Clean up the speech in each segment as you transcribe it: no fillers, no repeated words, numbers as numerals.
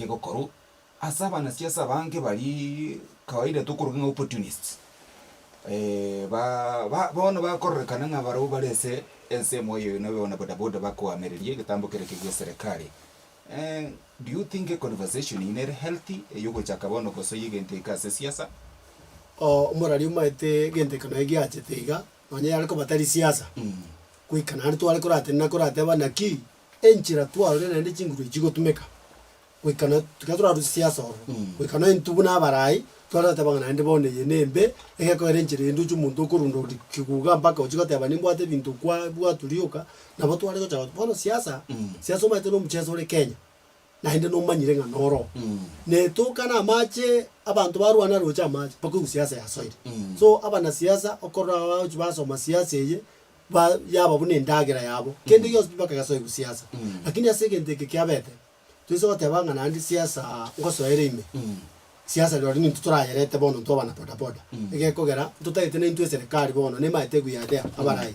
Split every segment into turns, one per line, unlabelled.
kegokorwa ase abanasiasa abange baria kawaida tokoroka ng'a opportunists ba ba bono bakororekana ng'a barabwo bare ase ensemo eye nabe bana bodaboda bakoamereria egetambo kere keria eserekari. Do you think a conversation eyio nere healthy eyogochaka bono gosoyia egento eke ase siasa?
Omorari omaete egento eke nonya giachete iga, nonya yare koba tari siasa, goika naende tware koratenena korateba naki enchera twarorire naende chinguru echi chigotumeka, goika na tiga torarusie siasa ororo, goika nonya intwe buna abarai, tware goteba ng'a naende bono eye na embe, egekoera enchera eye ndoche omonto okorunda ori kiguga mpaka ochie goteba nimbwate ebinto kwa bwatu rioka, nabo tware gocha goteba bono siasa, siasa omanyete na omocheso ore Kenya, naende nomanyire ng'a noro. Netoka na amache, abanto barwana roche amache, mpaka oigwe siasa yasoire. So abanasiasa, okorora bagochia basoma siasa eye, ba yaba buna endagera yabo, kende gionsi pi mpaka gesoigwe siasa. Lakini ase egento eke kiabete, toise goteba ng'a naende siasa ngosoere ime, siasa rirorio nintwe torayerete bono intwe abana bodaboda, egekogera ntotagete naintwe eserekari bono nemaete we are there abarai.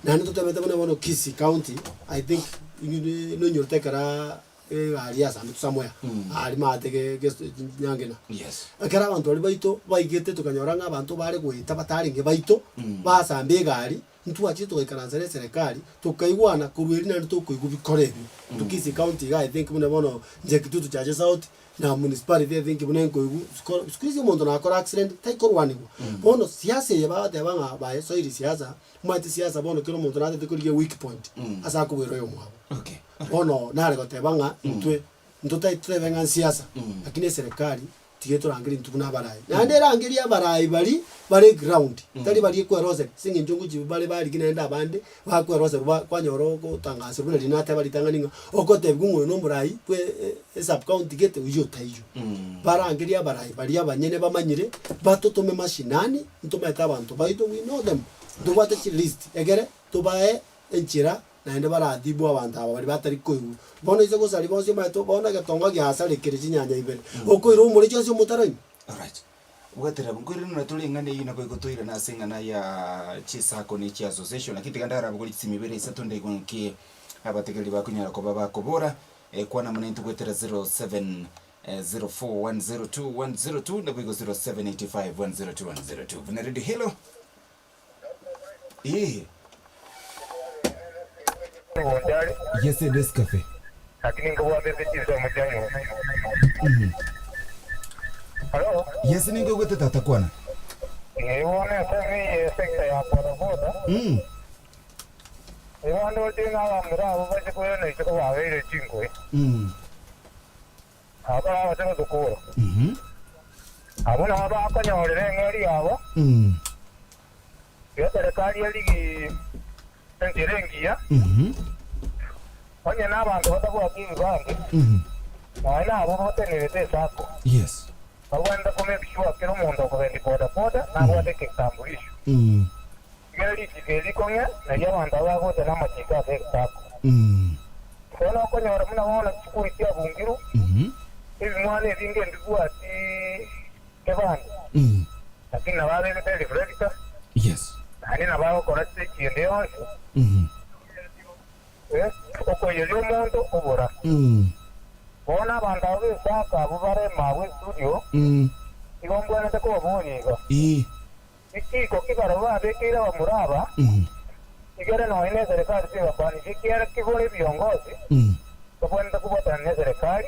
Naende totebete buna bono Kisii county, I think nonyorete ekera egari yasambetwe somewhere aria maate ge ge Nyangena.
Yes.
Ekero abanto baria baito baigete tokanyora ng'a abanto bare goeta batarenge baito, basamba egari, Ntwachire togaikaransa ne eserekari, tokaigwana korwa erio naende tokoigwa bikora ebio. Intwe Kisii County iga I think buna bono inche Kitutu Chache South na municipality I think buna nkoigwa siko siku hizi omonto nakora accident taikorwanigwa. Bono siasa eye bagoteba ng'a baesoiri siasa, omanyete siasa bono kera omonto natete korigia weak point ase akobuera oyomwabo.
Okay.
Bono nare goteba ng'a intwe ntotagete totebe ng'a nsiasa, lakini eserekari Tiga etorangerie intwe buna abarai. Naende erangerie abarai baria bare ground, tari baria ekweroseria, ase eng'encho ngochia bare bariki naende abande bakweroserwa ba kwanyora ogotangaswa buna riria nateba ritang'ani ng'a ogotebiwa ng'a oyo na omorai bwe esub county gete oyio taiyo. Barangerie abarai baria abanyene bamanyire, batotome mashinani, ntomaete abanto baito we know them, ntobwate chilist egere tobae enchera naende baratibwe abanto aba baria batari koigwa. Bono inse gosaria bonsi omanyete bono egetonga giasarekire chinyanya ibere, okoira oumore chionsi omotaro ime.
Alright. Bwatera abwo, nkoiranera tore eng'ana eyio nabo egotoirana ase eng'ana ya chisacco ne chi association, lakini tiga ndarabogori chisimi ibere isato ndaigwe ng'aki abategereri bakonyara koba bakobora, kwana mono intwe goetera 07 04 102 102 naboigo 0785 102 102. Buna Radio Hilo. Ee. Yes, Nescafe.
Lakini nkobwatete chinsemo chia nyuma. Halo?
Yes, ninkoigwete tata kwana.
Ee, bono ensemo eye esector ya bodaboda,
Mm.
igo ndoche ng'a abamura abwo bache koirana isiko babeire chinkwe.
Mm.
Abwo barabache gotokora.
Mhm.
Abwo nabo bakonyorera eng'eria yabo,
Mm.
y'eserekari erigi enchera engiya,
Mhm.
onye nabanto batabwati ebibande,
Mhm.
nonya nabwo batenerete esako.
Yes.
Babwenerete ko make sure kera omonto okogendi boda boda nabwate eketambulisho.
Mm.
Ekero richiko eri rikong'e, nario abanto aba bagocha namachiko ase egesaku.
Mm.
Bono okonyora buna bono chisukuru chiabungirwe,
Mhm.
ebimwana ebinge mbibwati kebande,
Mm.
lakini nabo abegete reflector,
Yes.
naende nabo agokora stage ende yonsi,
Mhm.
eh, okoiyeria omonto obora.
Mm.
Bono abanto abwo b'Isaka abwo bare mabwo estudio,
Mm.
igo mbwenerete kobaboria iga,
Ee.
Richiiko ki barabwo babekeire abamura aba, igere nonya neserekari tebakwanisi, ekiagera kibore ebiongosi babwenerete kobwatana neserekari,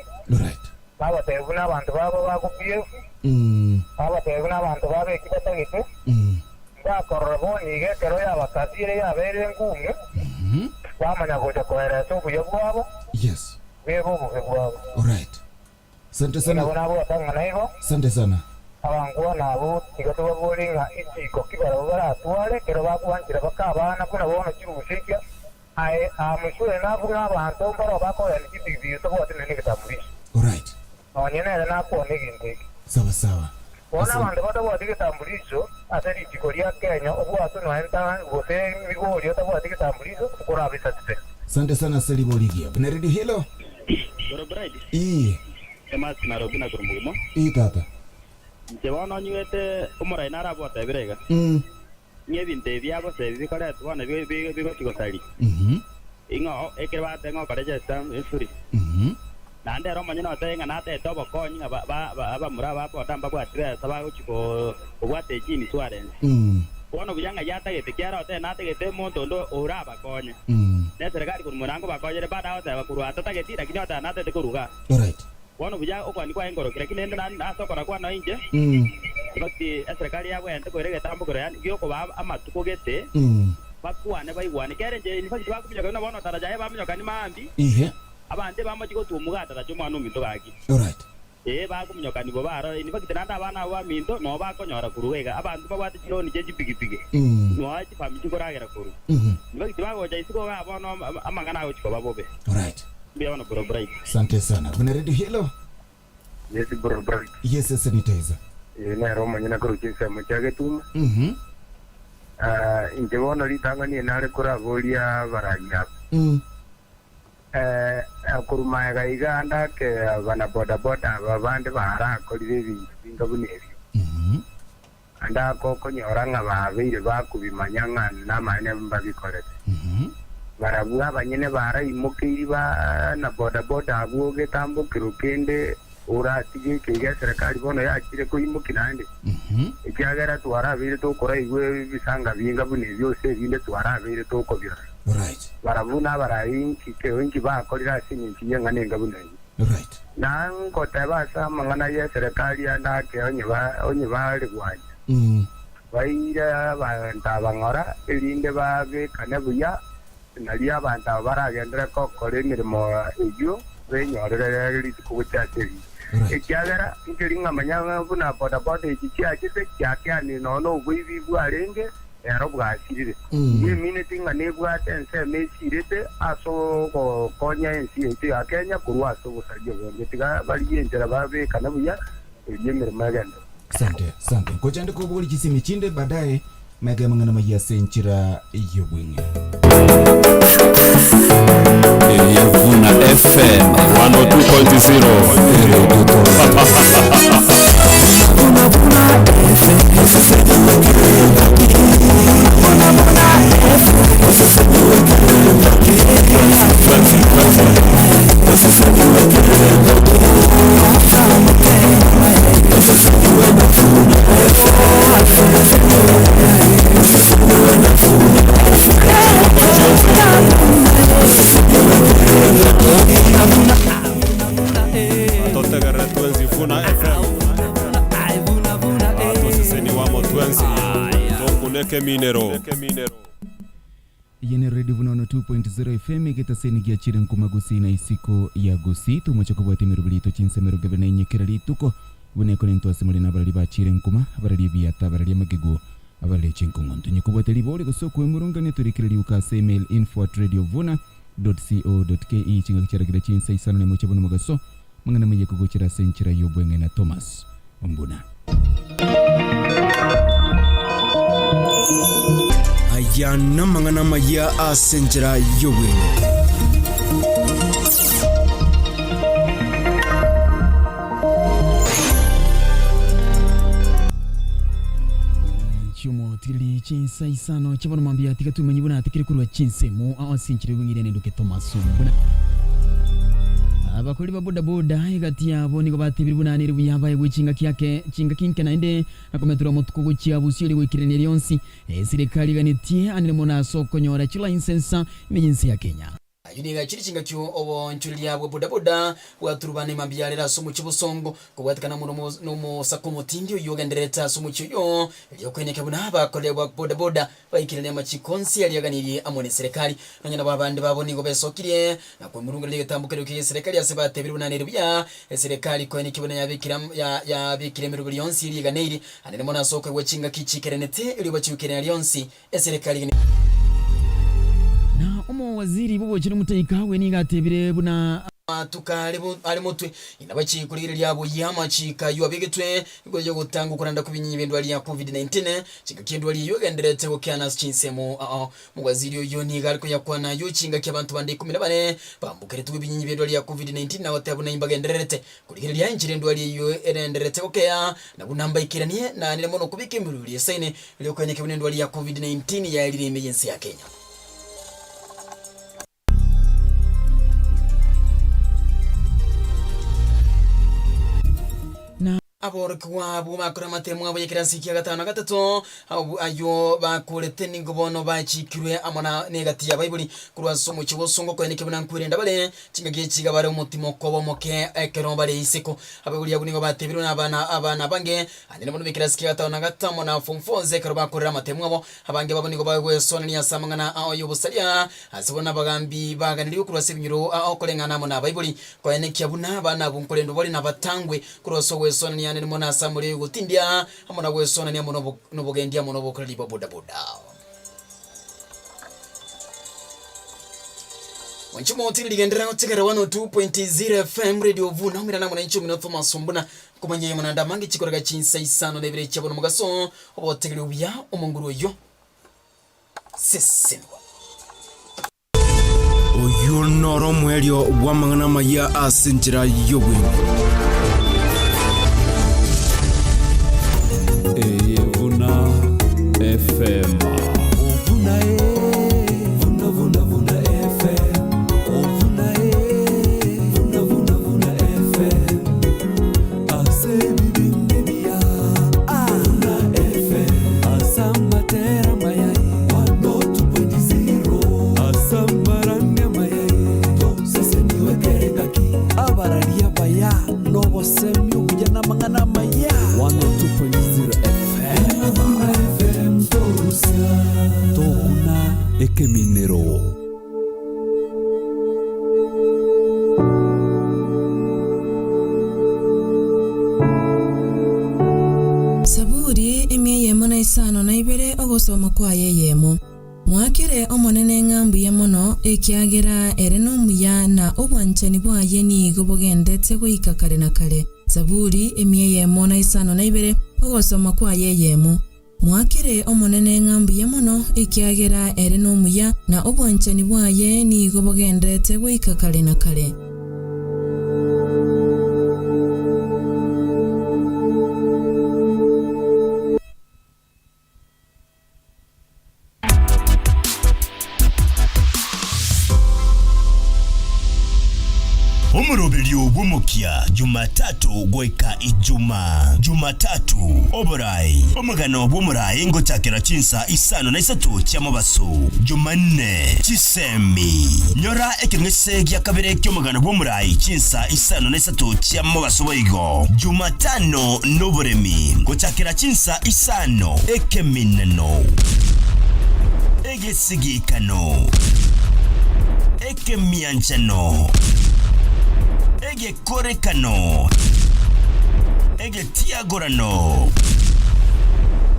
babatebie buna abanto babo bagopief, babatebie buna abanto babo eki batagete, mbakorora bono iga ekero yabakasiire yabeire engumu, bamanya gocha koeresa obuya bwabo, bwebe obobe bwabo. Nabo nabwate ang'ana igo, abankwana abwo tiga tobaborie ng'a ichiko ki barabwo baratware ekero bagwanchera baka abana buna bono chirusia ekia aye amusure nabwo ng'a abanto mbaroo bakogenda chipigipigi otabwati nonya negetambulisho. Nonye nere nakwane egento eke. Bono abanto batabwati getambulisho ase richiko ria Kenya obwatwe nonya nta gose migori otabwati getambulisho okorabe suspect.
Sante sana ase ribori rigiya. Buna Radio Hilo.
Boro Bright,
Ee.
Emasi Nairobi na korwa Mogimo.
Ee tata.
Inche bono nywete omorai narabotebire iga,
Mm.
ng'a ebinto ebi biabose ebi bikoretwa bono bi- bi- bigochi gosaria,
Mhm.
ing'o ekero bateba ng'a okorecha estamp efuri,
Mhm.
Naende ere omonyene otebe ng'a natete obokonyi ng'a abamura aba boda mbabwati besa bagochia kobwata echiinsuarensi. Bono buya ng'ai atagete? Kiagera otebe natagete omonto onde orabakonye. Na eserekari korwa morango bakonyere bado agoteba korwa atatageti lakini oteba natagete korwa igaa. Bono buya okwania kwaye nkoroki lakini rende ase okora kwane inche, infact eserekari yabwenerete koira egetambokero yaani giokobaa amatuko gete bakwane baigwane. Kiagera inche infact bakominyoka buna bono taracha aye baminyokani maambia. Abanto ebamochie gotwa omuga atarache omwana ominto gaki. Ee, bakominyoka nibo barore. In fact naende abana abwo baminto noo bakonyora korwa iga. Abanto mbabwate chiloni chie chipigipigi, noo chifamiri chikoragera korwa. In fact bagocha isiko igaa bono amang'ana agochia koba bobe. Mbuya bono bro Bright.
Asante sana. Buna Radio hello.
Yes bro Bright.
Yes sanitizer.
Ee nere omonyene korwa chinsemo chia Getuma. Ah, inche bono ritang'ani nare koraboria abarai aba. Korwa magega iga ndake abanabodaboda aba bande barakorire ebinto binga buna ebio, naende ake okonyora ng'a babeire bakobimanya ng'a namaene mbabikorete. Barabwo abanyene baraimokeiri banabodaboda abwo getambokero kende oratige ekeiga eserekari bono yachire koimokia naende, ekiagera twarabeire tokoraigwa ebisanga binga buna ebio gose ebinde twarabeire tokobirora. Barabwo nabarai inki keo inki bakorire ase engencho y'eng'ana enga buna eyio? Na ngoteba ase amang'ana y'eserekari ande ake onye onye bare gwancha, baire abanto aba ng'ora, erinde babekane buya, nario abanto aba baragenderere gokora emeremo eyio benyorere rituko gochia ase erinde. Ekiagera nkeri ng'amanya ng'a buna bodaboda echi chiachete, chiakeanire nonya noboibi bwarenge, ero bwasirire. Igo emineti ng'a nebwate ensemo esirete ase ogokonya ense yaito ya Kenya korwa ase obosaria obonge. Tiga barigie enchera babekane buya erio emeremo egenderere.
Asante, asante. Ngocha nde kobogoria chisemi chinde baadaye, mega amang'ana amayia ase enchera y'obweng'e.
Eya Vuna FM 102.0 Eredio Toro.
Totegerere twensi Vuna FM. Toseseniwe amo twensi tokuneke eminero.
Eye ne Radio Vuna 102.0 FM egetaseni giachire nkuma gusii na isiko ya gusii tomoche kobwata emeroberi yaito chinsa emerongo ebere na inye kera rituko buna ekorentwa ase more nabarari bachire nkuma abarari ebiata abarari amagego abarari chinkong'onto onye kobwate ribori gose okwemurungania torikere riuka ase email info at radiovuna dot co dot ke chingaki chiaragire chinsa isano na emo chia bono mogaso mang'ana maye kogochera ase enchera y'obweng'e na Thomas Ombuna.
Aya namang'ana amayia ase enchera y'obweng'e.
Chiomotiriri chinsa isano chibono mambia tiga tumenye buna atikire korwa chinsemo ase enchera y'obweng'e ere nenduke Thomas Ombuna. Abakori ba bodaboda egati yabo nigo batebire buna nere buya baegwe chingaki ake chingaki nke naende na kometerwa amatuko gochia bosio erio goikerania rionsi. Eserekari eganetie anene mono ase okonyora chilicense ime y'ense ya Kenya. Ayio nigo achire chingaki oboonchoreria bwa bodaboda bwaturubana emambia yarere ase omochie bosongo kobwatekana amo nomosako omotindi oyio ogendererete ase omochie oyio erio koeneka buna abakoreri ba bodaboda Baikeranie amachiko onsi aria aganirie amo neserekari. Nonya nabo abande babo nigo besokirie na kwemurungereria egetambo keria ki'eserekari ase batebire buna nere buya eserekari koenekia buna yabekire am ya yabekire emeroberi yonsi eria eganeiri, anene mono ase okoegwa chingaki chikerenete erio bachiukerania rionsi eserekari. Na omowaziri bw'obochenu Mutahi Kagwe nigo atebire buna. Amatuko are are motwe inabachie korigereria buya amachiko ayio abegetwe igoro y'ogotanga okoranda kw'ebinyinya bi'endwari ya Covid-19. Chingaki endwari eyio egendererete gokeana ase chinsemo ao. Omowaziri oyio nigo are koyakwana ayio chingaki abanto bande ikomi na bane bambokeretigwe ebinyinyi bi'endwari ya Covid-19 na goteba buna imbagendererete korigereria enchera endwari eyio erendererete gokea na buna mbaikeranie naanire mono kobeka emeroberi esaine erio koenekia buna endwari ya Covid-19 yaerire ime y'ense ya Kenya. Aborokigwa abwo bakora amatemo abo y'ekerasi kia gatano na gatato, abwo ayio bakorete nigo bono bachikirwe amo na negati y'abaibori korwa ase omochie bw'osongo koeneke buna nkwerenda bare chingaki echi iga bare omotima okoba omoke ekero bare isiko. Abaibori abwo nigo batebirwe na abana abana abange, anyene mono b'ekerasi kia gatano na gatato amo na form fours ekero bakorire amatemo abo. Abange babo nigo bagwesonania ase amang'ana ao y'obosaria, ase bono abagambi baganeriwe korwa ase ebinyoro ao koreng'ana amo nabaibori, koenekia buna abana abwo nkorendwa bare nabatangwe Korwa ase ogwesonania nere mono ase amore y'ogotindia, amo na gwesonania amo nobogendi amo nobokoreri bwa bodaboda. Mwanche motigeri genderera gotegerera 102.0 FM Radio Vuna omirana amo nainche omino Thomas Ombuna nkomanya eyemo naende amange chikorega chinsa isano na ibere chia bono mogaso obotegeri obuya omonguru oyio sesenigwa.
Oyio noro omoerio bw'amang'ana amaya ase enchera y'obweng'e.
Eye buna FM. Buna e, buna buna buna FM. Buna e, buna buna buna FM. Ase ebibindi biya, buna FM. Ase amatera amaya, 102.0. Ase amarani amaya, toseseniwe kera engaki.
Abarari abaya nobosemi obuya namang'ana amaya.
102.0 FM.
Buna FM torusia.
Tokuna ekeminero.
Saburi emia eyemo na isano na ibere ogosoma kwaye eyemo. Moakere Omonene ng'a mbuya mono, ekiagera ere nomuya na obwanchani bwaye nigo bogendete goika kare na kare. Saburi emia eyemo na isano na ibere ogosoma kwaye eyemo. Moakere Omonene ng'a mbuya mono, ekiagera ere nomuya, na obwanchani bwaye nigo bogendererete goika kare na kare.
Omoroberio bw'omokia, Jumatatu goika Ijumaa. Jumatatu, Oborai. Omogano bw'omorai ngochakera chinsa isano na isato chia mobaso. Jumanne, Chisemi. Nyora ekeng'ese gia kabere ki'omogano bw'omorai chinsa isano na isato chia mobaso boigo. Jumatano, Noboremi. Gochakera chinsa isano, Ekemineno. Egesigikano. Ekemianchano, egekorekano, egetiagorano.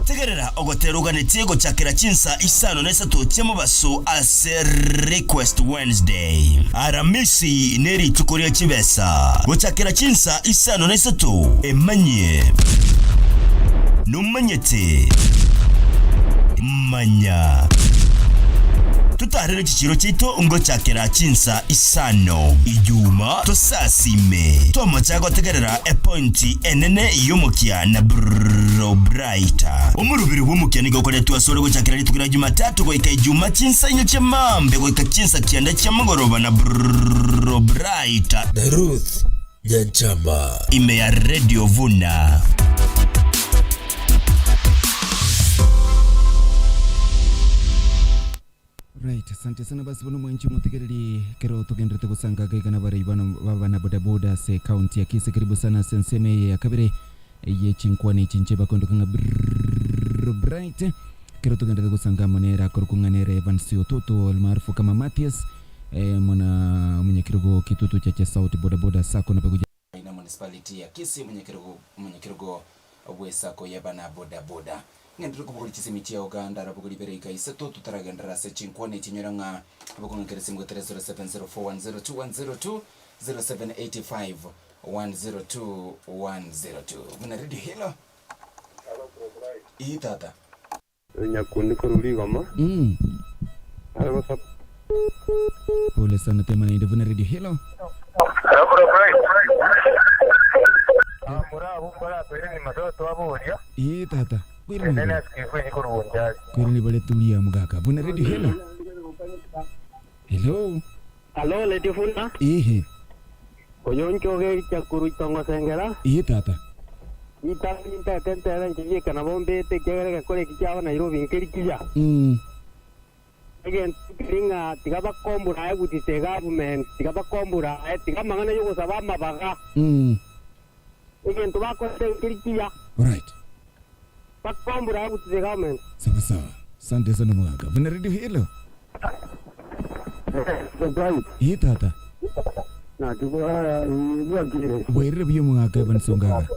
Tegerera ogotera oganetie gochakera chinsa isano na isato chi'omobaso ase Request Wednesday. Aramisi nerituko ria chibesa gochakera chinsa isano na isato emanyie. Nomanyete? Manya. Totarere chichiro chiaito ngochakera chinsa isano Ijuma tosasime tomocha gotegerera epointi enene y'omokia na Bro Bright. Omoroberi bw'omokia nigo okoretwa asore gochakera rituko ria Jumatatu goika Ijuma chinsa inye chia maambia goika chinsa kianda chia mogoroba na Bro Bright.
Na Ruth Nyanchama.
Ime ya Radio Vuna.
Right, asante sana basi bono mwanchi omotegereri kero togenderete gosanga gaiga na bana babana bodaboda ase county ya Kisii karibu sana ase ensemo eye ya kabere eye chinkwana echi nche bakondoka ng'a brrrr bright kero togenderete gosanga amo nere akorokwa ng'a nere Evans Ototo almaarufu kama Mathias eh, mwana omonyakerogo kitutu chache sauti bodaboda sacco na bagoja ina municipality ya Kisii omonyakerogo omonyakerogo bw'esacco y'abana bodaboda. Ng'enderere kobogoria chisemi chia Uganda arabogori ibere iga isato totaragenderera ase chinkwana echi nyora ng'a abakong'akera esimu goetera 0704102102 0785 102 102 buna radio hello ii tata.
Nyakundi korwa rigoma. Are gosa.
Pole sana tema naende buna radio hello.
Abamura abwo mbarabere nyuma twaboria.
Ee tata. Kweri
Ende
ni
nasikia kwenye kurunjari.
kweri ni bale tulia mugaka. Buna radio hello. Hello.
Alo, Lady Funa.
Ehe.
Oyo nchoge chakuruitongo sengera.
Ee tata.
Ritang'ani ntaete ntebe inche gieka nabo mbete, ekiagera egekora eki kiabo Nairobi nkeri kiya. Egento nkeri ng'a tiga bakombora aye gutita egovernment, tiga bakombora aye, tiga amang'ana y'ogosaba amabaga. Egento bakorete nkeri kiya.
Alright.
Bakombora aye gutita egovernment.
Sawa sawa. Asante sana omogaka. Buna radio hello. Ee tata.
Naki bwakire.
Bwairire buya omogaka Evans Ongaga.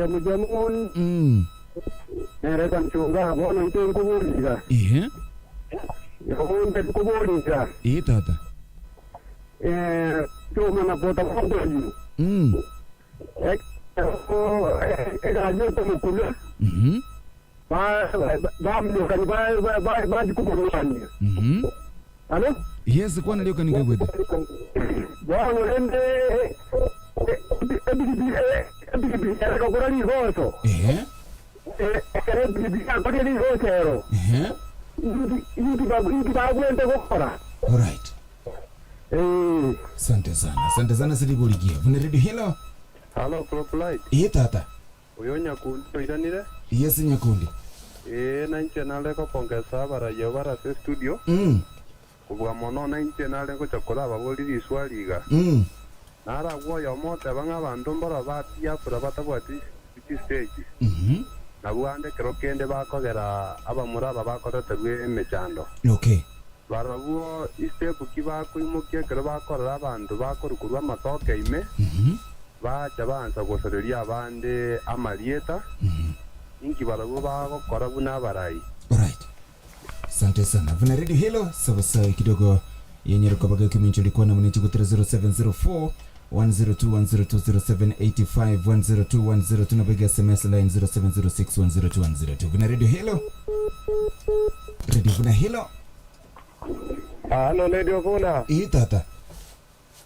Mojamoni. Nere Evans Ongaga bono inche nkoboria iga.
Ehe.
Onde nkoboria iga.
Ee tata.
Eh, choma boda boda oyio. Egari ekomokuna. Bamanyokani bachi komorwania. Alo?
Yes, kwana rioka nikaigwete.
Bono rende epikipiki epikipiki ekogora rigoso.
Ehe.
Ekero epikipiki yakorire rigoso ero.
Ehe.
Inki inki bagwente gokora?
Alright.
Eh.
Asante sana. Asante sana siriborigia. Buna radio hello.
Halo Proplight.
Ee tata.
Oyo Nyakundi oiranire?
Yes Nyakundi.
Ee, nainche nare gopongesa abarayia bare ase estudio, kobua mono nainche nare ngocha korababorie riswali iga. Naro agwo oyomo oteba ng'a abanto mbaro ba Biafra batabwati chistage, nabwo ande ekero kende bakogera abamura aba bakoreterwe emechando.
Okay.
Barabwo istep ki bakoimokia ekero bakorora abanto bakorukorwa amatoke ime, Baacha baansa gosareria abande amarieta, inki barabwo bagokora buna abarai?
Alright. Asante sana. Vuna Radio Hilo sawa sawa kidogo yenyere kobaga ekemincho likwana mune chigutira 0704 102 102 0785 102 102 nabega SMS line 0706 102 102. Vuna Radio Hilo. Radio Vuna Hilo.
Halo Radio Vuna.
Ee tata.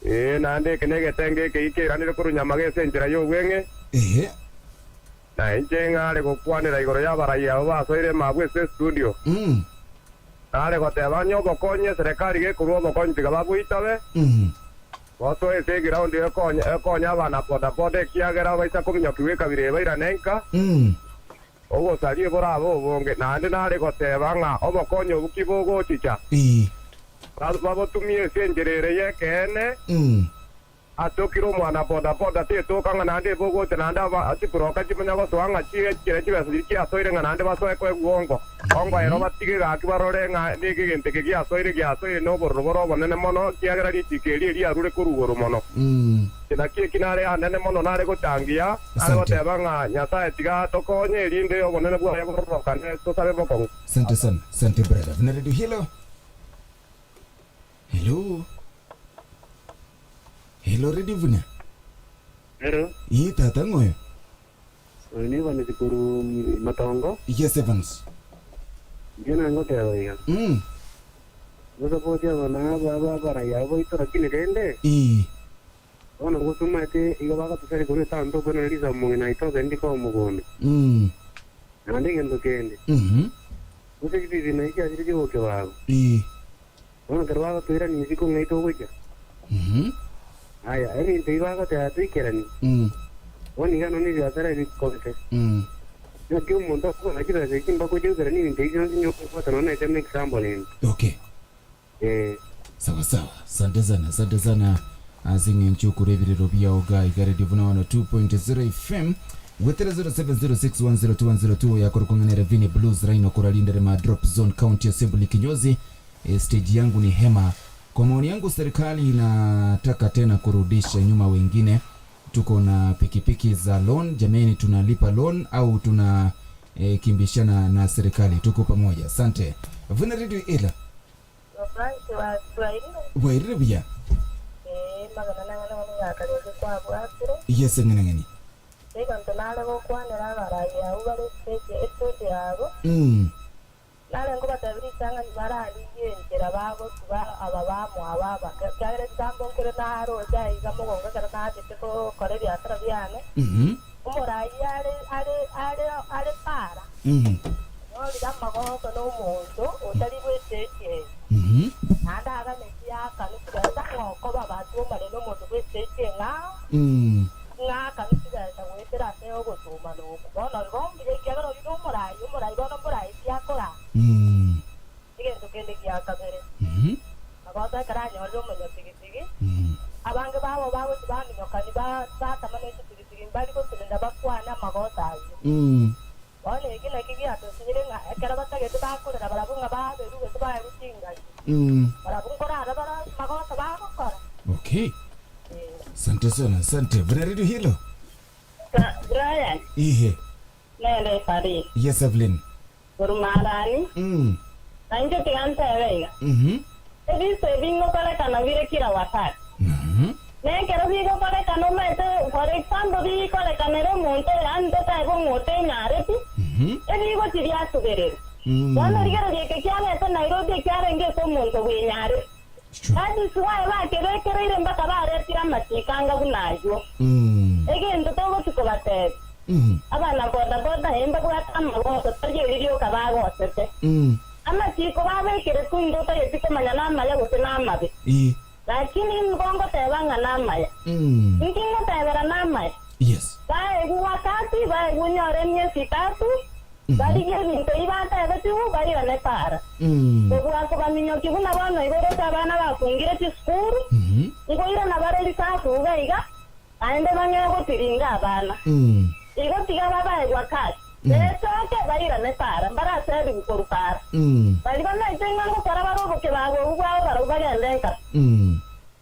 Ee, naende eke negetenge ekeyia keiranire korwa nyamaga ase enchera y'obweng'e.
Ee.
Na inche ng'are gokwanera igoro y'abarai abo basoire emabwe ase estudio. Nare goteba onye obokonyi eserekari gekorua obokonyi tiga baboitabe, bosoe ase eground ekonye ekonye abana bodaboda ekiagera baisa kominyokigwa ekabira eye bairane nka, obosaria borabe obonge. Naende nare goteba ng'a obokonyi obwo ki bogochicha, Babotumie ase enchera ere y'ekeene, ase okire omwana boda-boda tetoka ng'a naende ebogocha naende aba chiburoka chimanya gosoa ng'a chiire chibesa chiria chiasoire ng'a naende basoe koegwa ongo. Ongo ero batige gaki barore ng'a nigo egento eke giasoire giasoire nobororo bore obonene mono, ekiagera richiko eri eriarure korwa igoro mono. Naki eki nare anene mono nare gochangia, nare goteba ng'a Nyasae tiga atokonye erinde obonene bwaye bororokane tosabe bokong'u.
Sante sana, sante brother. Vuna Radio Hilo. Hello. Hello Radio Vuna.
Hello.
Ee tata ng'oyo.
Oyo ni Evans korwa Matongo.
Yes Evans.
Inche nangoteba iga. Gosapoti abana aba aba abarai aba baito lakini rende
Ee.
bono gose omanyete igo bagatosaria korwa etown tokoirana risabu mong'ina aito ogendi koba omogondo. Naende egento kende, gose chibibi naye chiachire chigokia babo.
Ee.
Bono ekero bagotoirania isiko ng'ai togochia? Aya, ebinto ebi bagoteba toikeranie. Bono iga nonya ebiasara ebi bikobete. Naki omonto akobona chibesa echi mpaka oche goikerania ebinto ebi bionsi onye okobwata nonya na example ende.
Okay.
Ee.
Sawa sawa. Asante sana, asante sana ase eng'encho okore ebirero biao iga iga Radio Vuna 102.0 FM gwetera 0706102102 yakorokwa ng'a nere Vinny Blues Rhino korwa Rinderema Drop Zone County Assembly Kinyozi E stage yangu ni hema. Kwa maoni yangu serikali inataka tena kurudisha nyuma wengine. Tuko na pikipiki za loan, jameni tunalipa loan au tuna e, kimbishana na serikali? Tuko pamoja. Asante. Vuna Radio Ela.
Omoanchi wa Swahili.
Bwairire buya.
Ee, magana nang'ana mono ng'akarioki kwabwatire.
Yes ng'enang'eni.
Egento nare gokwanera abarai abwo bare estage estudio abwo. Nare nkobatebia ritang'ani bararigie enchera bagotuba aba bamwabo abake, ekiagera egetambo nkere naroche aiga mogongo ekero nachete gokora ebiasara biane, omoraai are are are are para, onyorire amagoko nomonto otari bw'esegi eye, naende aganetie aakanu chibesa ng'a okoba batwomane nomonto bw'esegi eng'ao, ng'a aakanu chibesa goetera ase. obosoku. Bono igo mbuya ekiagera oyio nomoraai, omoraai bono mboraai ki akoraa? Egento kende gia kabere, magoso ekero anyorire omonyatigitigi, abange babo bagochia baminyokani batama ne chitigitigi mbari gotenena bakwane amagoso ayio. Bono eki nakio giatosinyire ng'a ekero batagete bakorera barabwo ng'a baberwe gose baerwe chingaki, barabwo nkorara bare magoso bagokora.
Okay. Asante sana, asante. Buna Radio Hilo.
Brian,
Ihe.
nere Farid,
Yes, Evelyn.
korwa Marani, na inche tiga ntebe iga, Ebiso ebi ngokorekana bire kila wakati. Na ekero bigokorekana omanyete, for example, bikorekanere omonto oyo yaani totebe ng'a otenyareti, ebigochi biasubererwa. Bono rigereria eke kiabete Nairobi ekiarenge ase omonto bwenyareti. That is why bakebekereire mpaka baretire amachiko anga buna ayio. Egento togochi kobatebia, abana boda boda ee mbabwate amagoso tari eri rioka bagosete. Amachiko babekeretwe intwe otageti komanya namaya gose namabe. Lakini nigo ngoteba ng'a namaya. Inki ngotebera namaya? Baegwe wakati, baegwe onyore emiesi etatu, barigie ebinto ebi batebetigwe, bairane para. Kobua kobaminyokia buna bono igo gose abana bafungire chisukuru, nkoirana bare risasu iga iga, naende bang'ee gotiringa abana. Igo tiga babaegwe akasi, bechoke, bairane para, mbaraserigwe korwa para. Baria bamaete ng'a ngokora bare obokebago obwo bwabo barabwo bagende nka.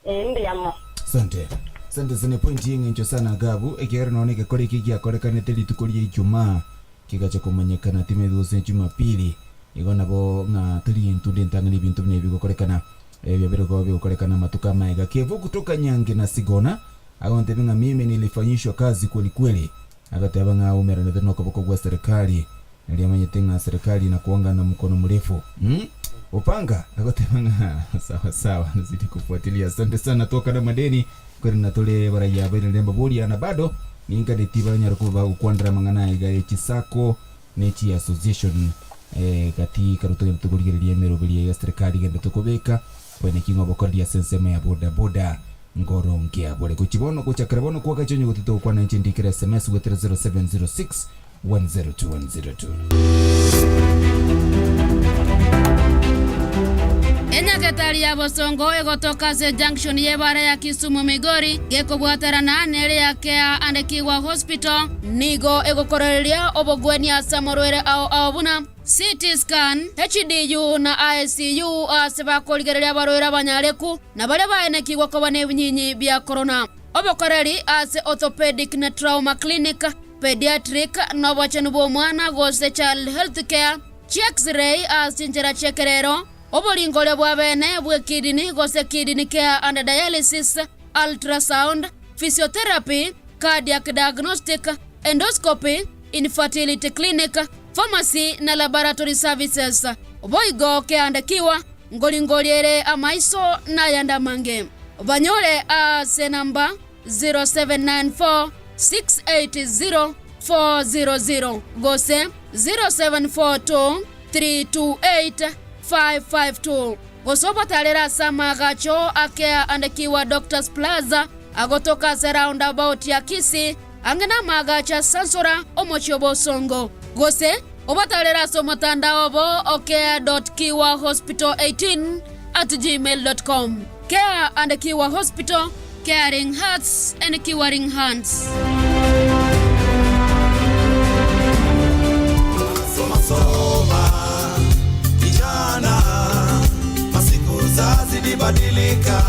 Ee, mbuya mono.
Asante. Asante sana epoint y'eng'encho sana Gabu, ekiagera nonya egekora eke giakorekanete rituko ria Ijumaa kegacha komanyekana timanyeti gose Jumapili, igo nabo ng'a tari entunde entang'ani ebinto buna ebi bigokorekana. Ebio biriko bigokorekana amatuko amaega. Kevo kutoka Nyange na Sigona agontebia ng'a mimi nilifanyishwa kazi kweli kweli. Agateba ng'a aumeranete nokoboko gwa serikali, nario amanyete ng'a serikali inakuanga na mkono mrefu. Mm? Upanga agoteba ng'a sawa sawa, nazidi kufuatilia. Asante sana toka na madeni korende tore baraiya bairire mbaboria na bado ninkaneti banyare koba bagokwandera amang'ana aiga ye chisacco ne chi association eh, gati karo togende tokorigereria emeroberio ya serikali egenderete kobeka kwene ki ng'a obokoreri ase ensemo ya boda boda nkoronge abore gochi bono gochakera bono kwagacha onye gotete gokwana inche ndikere sms goetera 0706 102 102.
Enyagetari ya Bosongo egotoka ase junction y'ebara ya Kisumu Migori gekobwaterana nere ya Care and Kiwa Hospital nigo egokorereria obogwenia ase amorwere ao ao buna CT scan, HDU na ICU ase bakorigereria abarwaire abanyareku na baria baenekigwe koba nebinyinyi bia korona. Obokoreri ase Orthopedic na Trauma Clinic, Pediatric, na obochenu bw'omwana gose Child Health Care, Chi'X-ray ase chinchera chi'ekerero, oboringoria bwa bene bw'ekidney gose Kidney Care and Dialysis, Ultrasound, Physiotherapy, Cardiac Diagnostic, Endoscopy, Infertility Clinic, Pharmacy na Laboratory Services. Boigo keandekiwa, ngoringoria ere amaiso na ayande amange. Banyore ase namba 0794 680 400 gose 0742 328 552 gose obatarere ase amaagacho a Care and Cure Doctors Plaza agotoka ase roundabout ya Kisii ang'e namagacho a Sansora omochie o Bosongo gose obatarere ase omotandao obo o care dot kiwa hospital 18 at gmail dot com. Care and Cure Hospital, caring hearts and curing hands.
Soma soma kijana, masiku zazidi badilika.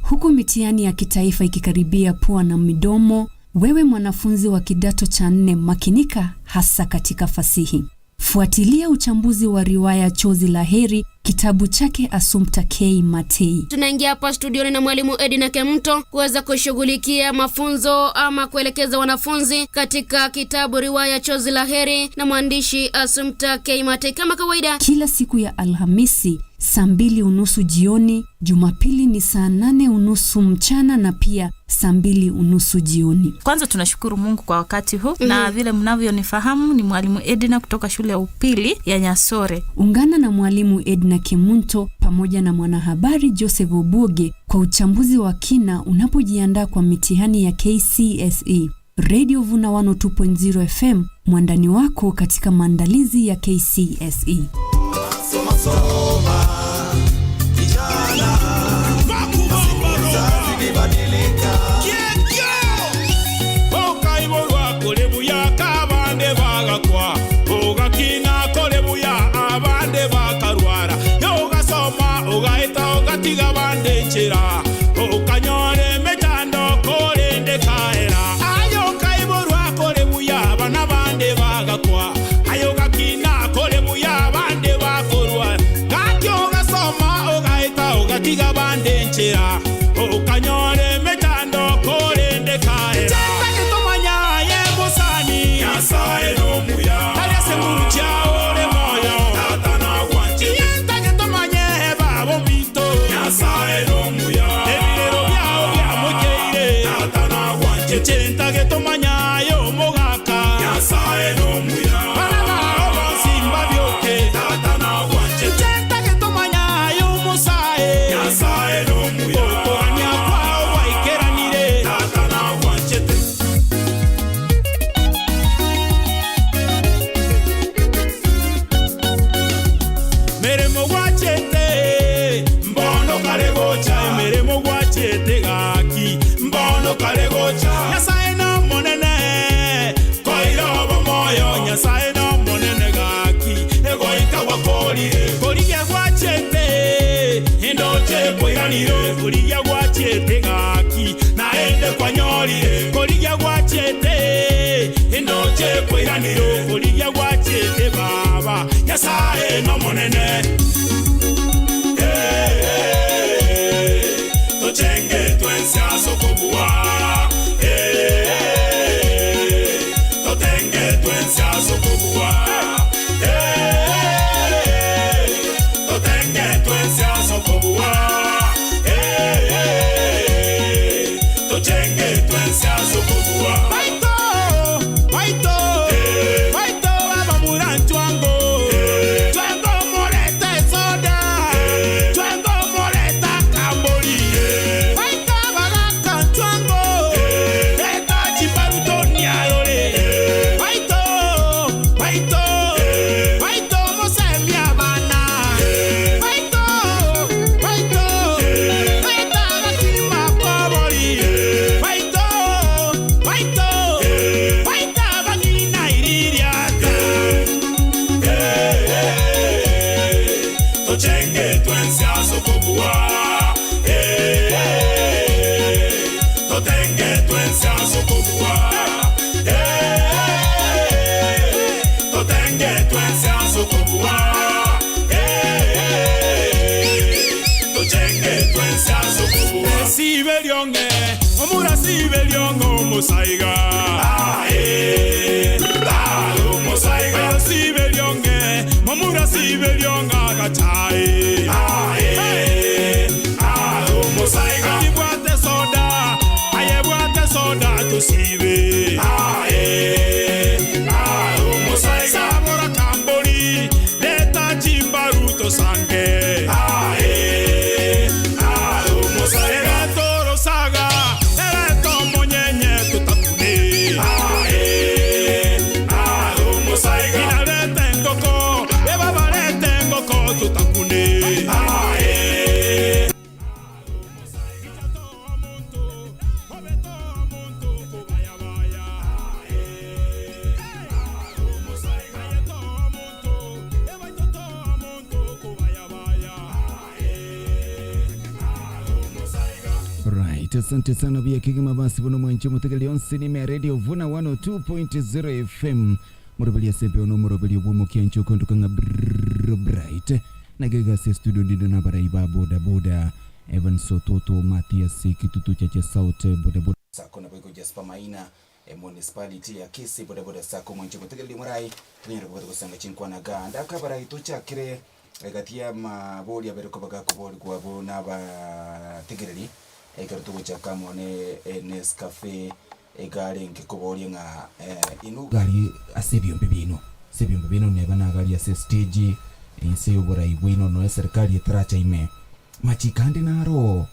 Huku mitihani ya kitaifa ikikaribia pua na midomo, wewe mwanafunzi wa kidato cha nne makinika hasa katika fasihi. Fuatilia uchambuzi wa riwaya Chozi la Heri, kitabu chake Assumpta K Matei.
Tunaingia hapa studioni na mwalimu Edna Kemto kuweza kushughulikia mafunzo ama kuelekeza wanafunzi katika kitabu riwaya Chozi la Heri na mwandishi Assumpta K Matei kama kawaida.
Kila siku ya Alhamisi saa mbili unusu jioni, Jumapili ni saa nane unusu mchana na pia saa mbili unusu jioni.
Kwanza tunashukuru Mungu kwa wakati huu na vile mnavyonifahamu ni mwalimu Edna kutoka shule ya upili ya Nyasore.
Ungana na mwalimu Edna Kemunto pamoja na mwanahabari Joseph Obuoge kwa uchambuzi wa kina unapojiandaa kwa mitihani ya KCSE. Radio Vuna 102.0 FM, mwandani wako katika maandalizi ya KCSE.
Soma, soma, kijana. Zilibadilika.
Okaiborwa kore buya kabande bagakwa ogakina kore buya abande bakarwara yogasoma ogaeta ogatiga bande nchera okanyora emechando korende kaera ayo kaiborwa kore buya abana bande bagakwa ayo gakina kore buya abande bakorwa gaki ogasoma ogaeta ogatiga bande nchera okanyora emechando korende kaera Chetagetomanya ye mosani Nyasaye nomuya Arese ngurucha ore moyo Tata nagwanche Yentagetomanye babo minto Nyasaye nomuya Ebirero byao byamokeire Tata nagwanche Chentagetomanya yo mogaka Nyasaye nomuya Bana bao bonsi mbabyoke Tata nagwanche Chentagetomanya yo musae Nyasaye nomuya Okorania kwao gwaikeranire Tata nagwanchete Meremo gwachete mbono kare gocha emeremo gwachete gaki mbono kare gocha Nyasaye no monene koirobo moyo Nyasaye no monene gaki egoika gwakorire korigia gwachete indoche koiranire korigia gwachete gaki naende kwanyorire korigia gwachete indoche koiranire korigia gwachete baba Nyasaye no monene Eh, eh, tochenge twensi asokobua Eh, eh, totenge twensi asokobua Eh, totenge twensi asokobua Eh, eh, tochenge twensi asokobua Baito, baito, baito abamura nchwango Chwango moreta soda Chwango moreta kambori Baito bagaka nchwango Eta chimbaruto niarore Baito, baito, baito mosemia bana Baito, baito, baita bakima kobori Baito, baito, baita bangina iririata Tochenge twensi asokobua Totenge twensi asokobua Totenge twensi asokobua Tochenge twensi asokobua Sibelionge omura sibelionge omusaiga Ae, omusaiga Sibelionge momura sibelionge agachae Ae, omusaiga Ayebwate soda, ayebwate soda tusibe Ae, omusaiga Sabora kambori, leta chimbaru tosange Ae, omusaiga Toro saga, ereto monyenye tutakune Ae, omusaiga Inarete ngoko, ebabarete ngoko tutakune Ae.
Right, asante sana bia kigima basi bono mwanche mutegeleri onsi nime radio vuna 102.0 FM murobeli asempe ono murobeli obwo mukiancho konduka ng'a brrrr bright nagegase studio ndindo na barai ba boda boda Evan Sototo Mathias Kitutu chache Saute boda boda Sacco nabo igo Jasper Maina e municipality ya Kisii boda boda Sacco mwanche mutegeleri morai tonyare koba togosanga chinkwana ganda akabarai tochakire Egati y'amabori abere koba gakoborigwa abwo nabategereri, ekero togochaka amo ne Nescafe egarenge koboria ng'a inwe. Gari ase ebiombe biaino, ase ebiombe biaino neba nagari ase estage, inse y'oborai bwaino nonya eserikari etaracha ime. Machiko ande naro.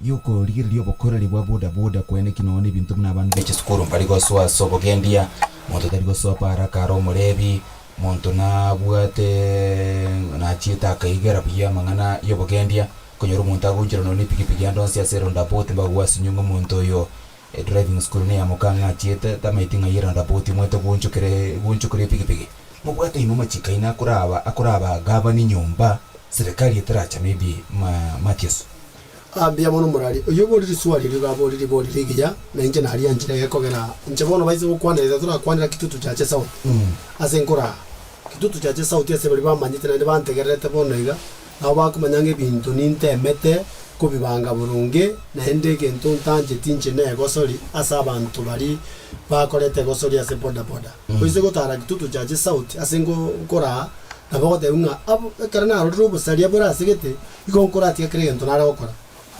Y'okorigereria obokoreri bwa boda boda koeneki nonya nebinto buna abana be chisukuru mbari gosoa ase obogendia, monto tari gosoa para kare omorebi, monto nabwate nachiete akaigera buya amang'ana y'obogendia, okonyora omonto agoonchora nonya nepigipigi ande onsi ase eroundabout mbagwasinywe ng'a omonto oyo edriving school neyamoka ang'e achiete tamaeti ng'ai eroundabout omanyete goonchokera goonchokera epigipigi. Mobwate inwe amachiko aino akoraba akoraba gavana enyomba serikali etaracha maybe ma Mathias.
Aa mbuya mono morari oyio obori risuari erio gabori ribori rigiya, na inche narianchire gekogera inche bono baise gokwana iga torakwanera Kitutu Chache South ase nkoraa. Kitutu Chache South ase baria bamanyete naende bantegererete bono iga, nabo bakomanya ng'a ebinto nintemete kobibanga boronge, naende egento ntancheti inche negosori ase abanto baria bakoreta egosori ase bodaboda. Oise gotara Kitutu Chache South ase nko nkoraa, nabo ogotebiwa ng'a abo ekero narorire obosaria bore ase gete, Igo nkoratiga kera egento nare gokora,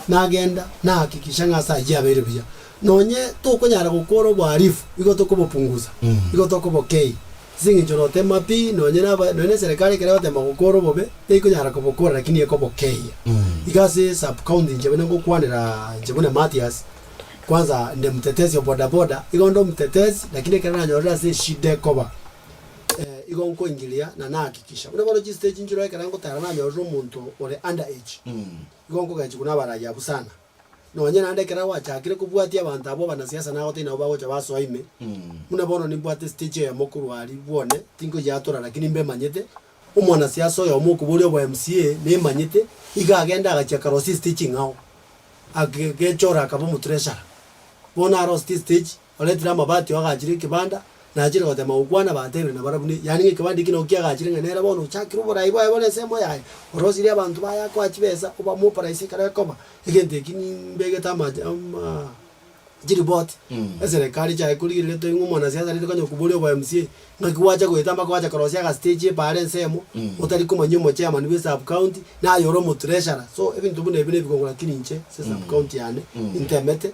nagenda, nahakikisha ng'a ase ayio abeire buya. Nonye tokonyara gokora obohalifu, igo tokobopunguza, igo tokobokei. Ase eng'encho notema pi, nonye naba nonye na eserekari ekero egotema gokora obobe, teikonyara kobokora lakini ekobokeyia. Iga ase sub county inche buna ngokwanera inche buna Mathias, kwanza inde mtetezi wa bodaboda, igo nde omutetezi lakini ekero nanyorire ase eshida ekoba, Igo nkoingiria na nahakikisha buna bono chistage nchire ekero ngotara nanyorire omonto ore under age, igo nkogechigwa na abarai abwo sana. Nonye naende ekero gwachakire kobwatia abanto abwo abanasiasa nagotebia nabo bagocha basoa ime, buna bono nimbwate stage eyemo korwa aria bwone, tinkoyiatora lakini mbemanyete, omwanasiasa oyomo okoboria obo MCA nemanyete, iga agenda agachia akarosia estage eng'ao, agechora akaba omotreasurer. Bono arosetie estage. Oretire amabati oo agachire ekebanda, nachire gotema gokwana batebire nabarabwo ne yaani ng'a ekebanda eki nabo kiagachire ng'a nere bono ochakire oborai bwaye bono ensemo yaye, orosirie abanto baye akoa chibesa, obamopraise ekero ekoba, egento eki nimbegete amache ama chiripoti, eserekari echaye korigereria toigwe omwanasiasa rende konya koboria obo MCA, ng'aki gwacha goeta mpaka gwacha korosia agastage epaara ensemo, otari komanya omochairman bwa esub county, naye ore omotreasurer, so ebinto buna ebi nebikongo lakini inche ase esub county yane, nintemete.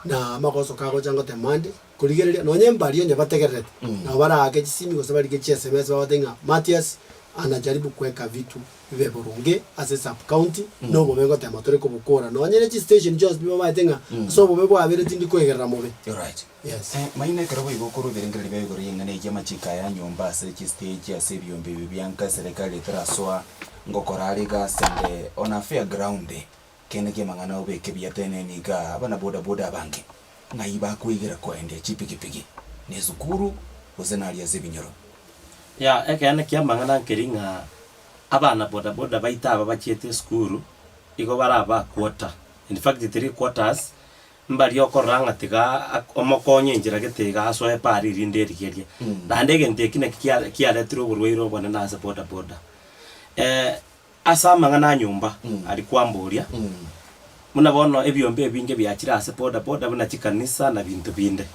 Na amagoso kagocha ngotema ande korigereria, nonya mbaria onye bategererete, nabo baraake chisimi gose barike chi sms bagotebi ng'a Mathias anajaribu kuweka vitu bibe boronge ase sub county, na obobe ngotema tore kobokora. Nonya ne chistation chionsi pi bamaete ng'a ase obobe bwabeire tindi koegerera mobe.
Alright.
Yes.
Eh, maino ekero boigo okorwa ebirengererio bia igoro y'eng'ana eyio amachiko aya nyomba ase chistage ase ebiombe ebi bianka eserekari etarasoa ngokora are egasi ande on a fair ground. Kende ki'amang'ana obeke buya teneni iga abana boda boda abange ng'ai bakoigera koendia chipigipigi ne esukuru gose naria ase ebinyoro.
Ya ekeene ki'amang'ana nkeri ng'a abana boda boda baito aba bachiete esukuru igo bare aba quarter, in fact three quarters mbaria okorora ng'a tiga omokonye enchera gete iga asoe pari erinde erigerie. Naende egento eki naki kia kiaretire oborwaire obonene ase boda boda. Ase amang'ana a nyomba aria kwamboria, buna bono ebiombe ebinge biachire ase boda boda buna chikanisa na binto binde.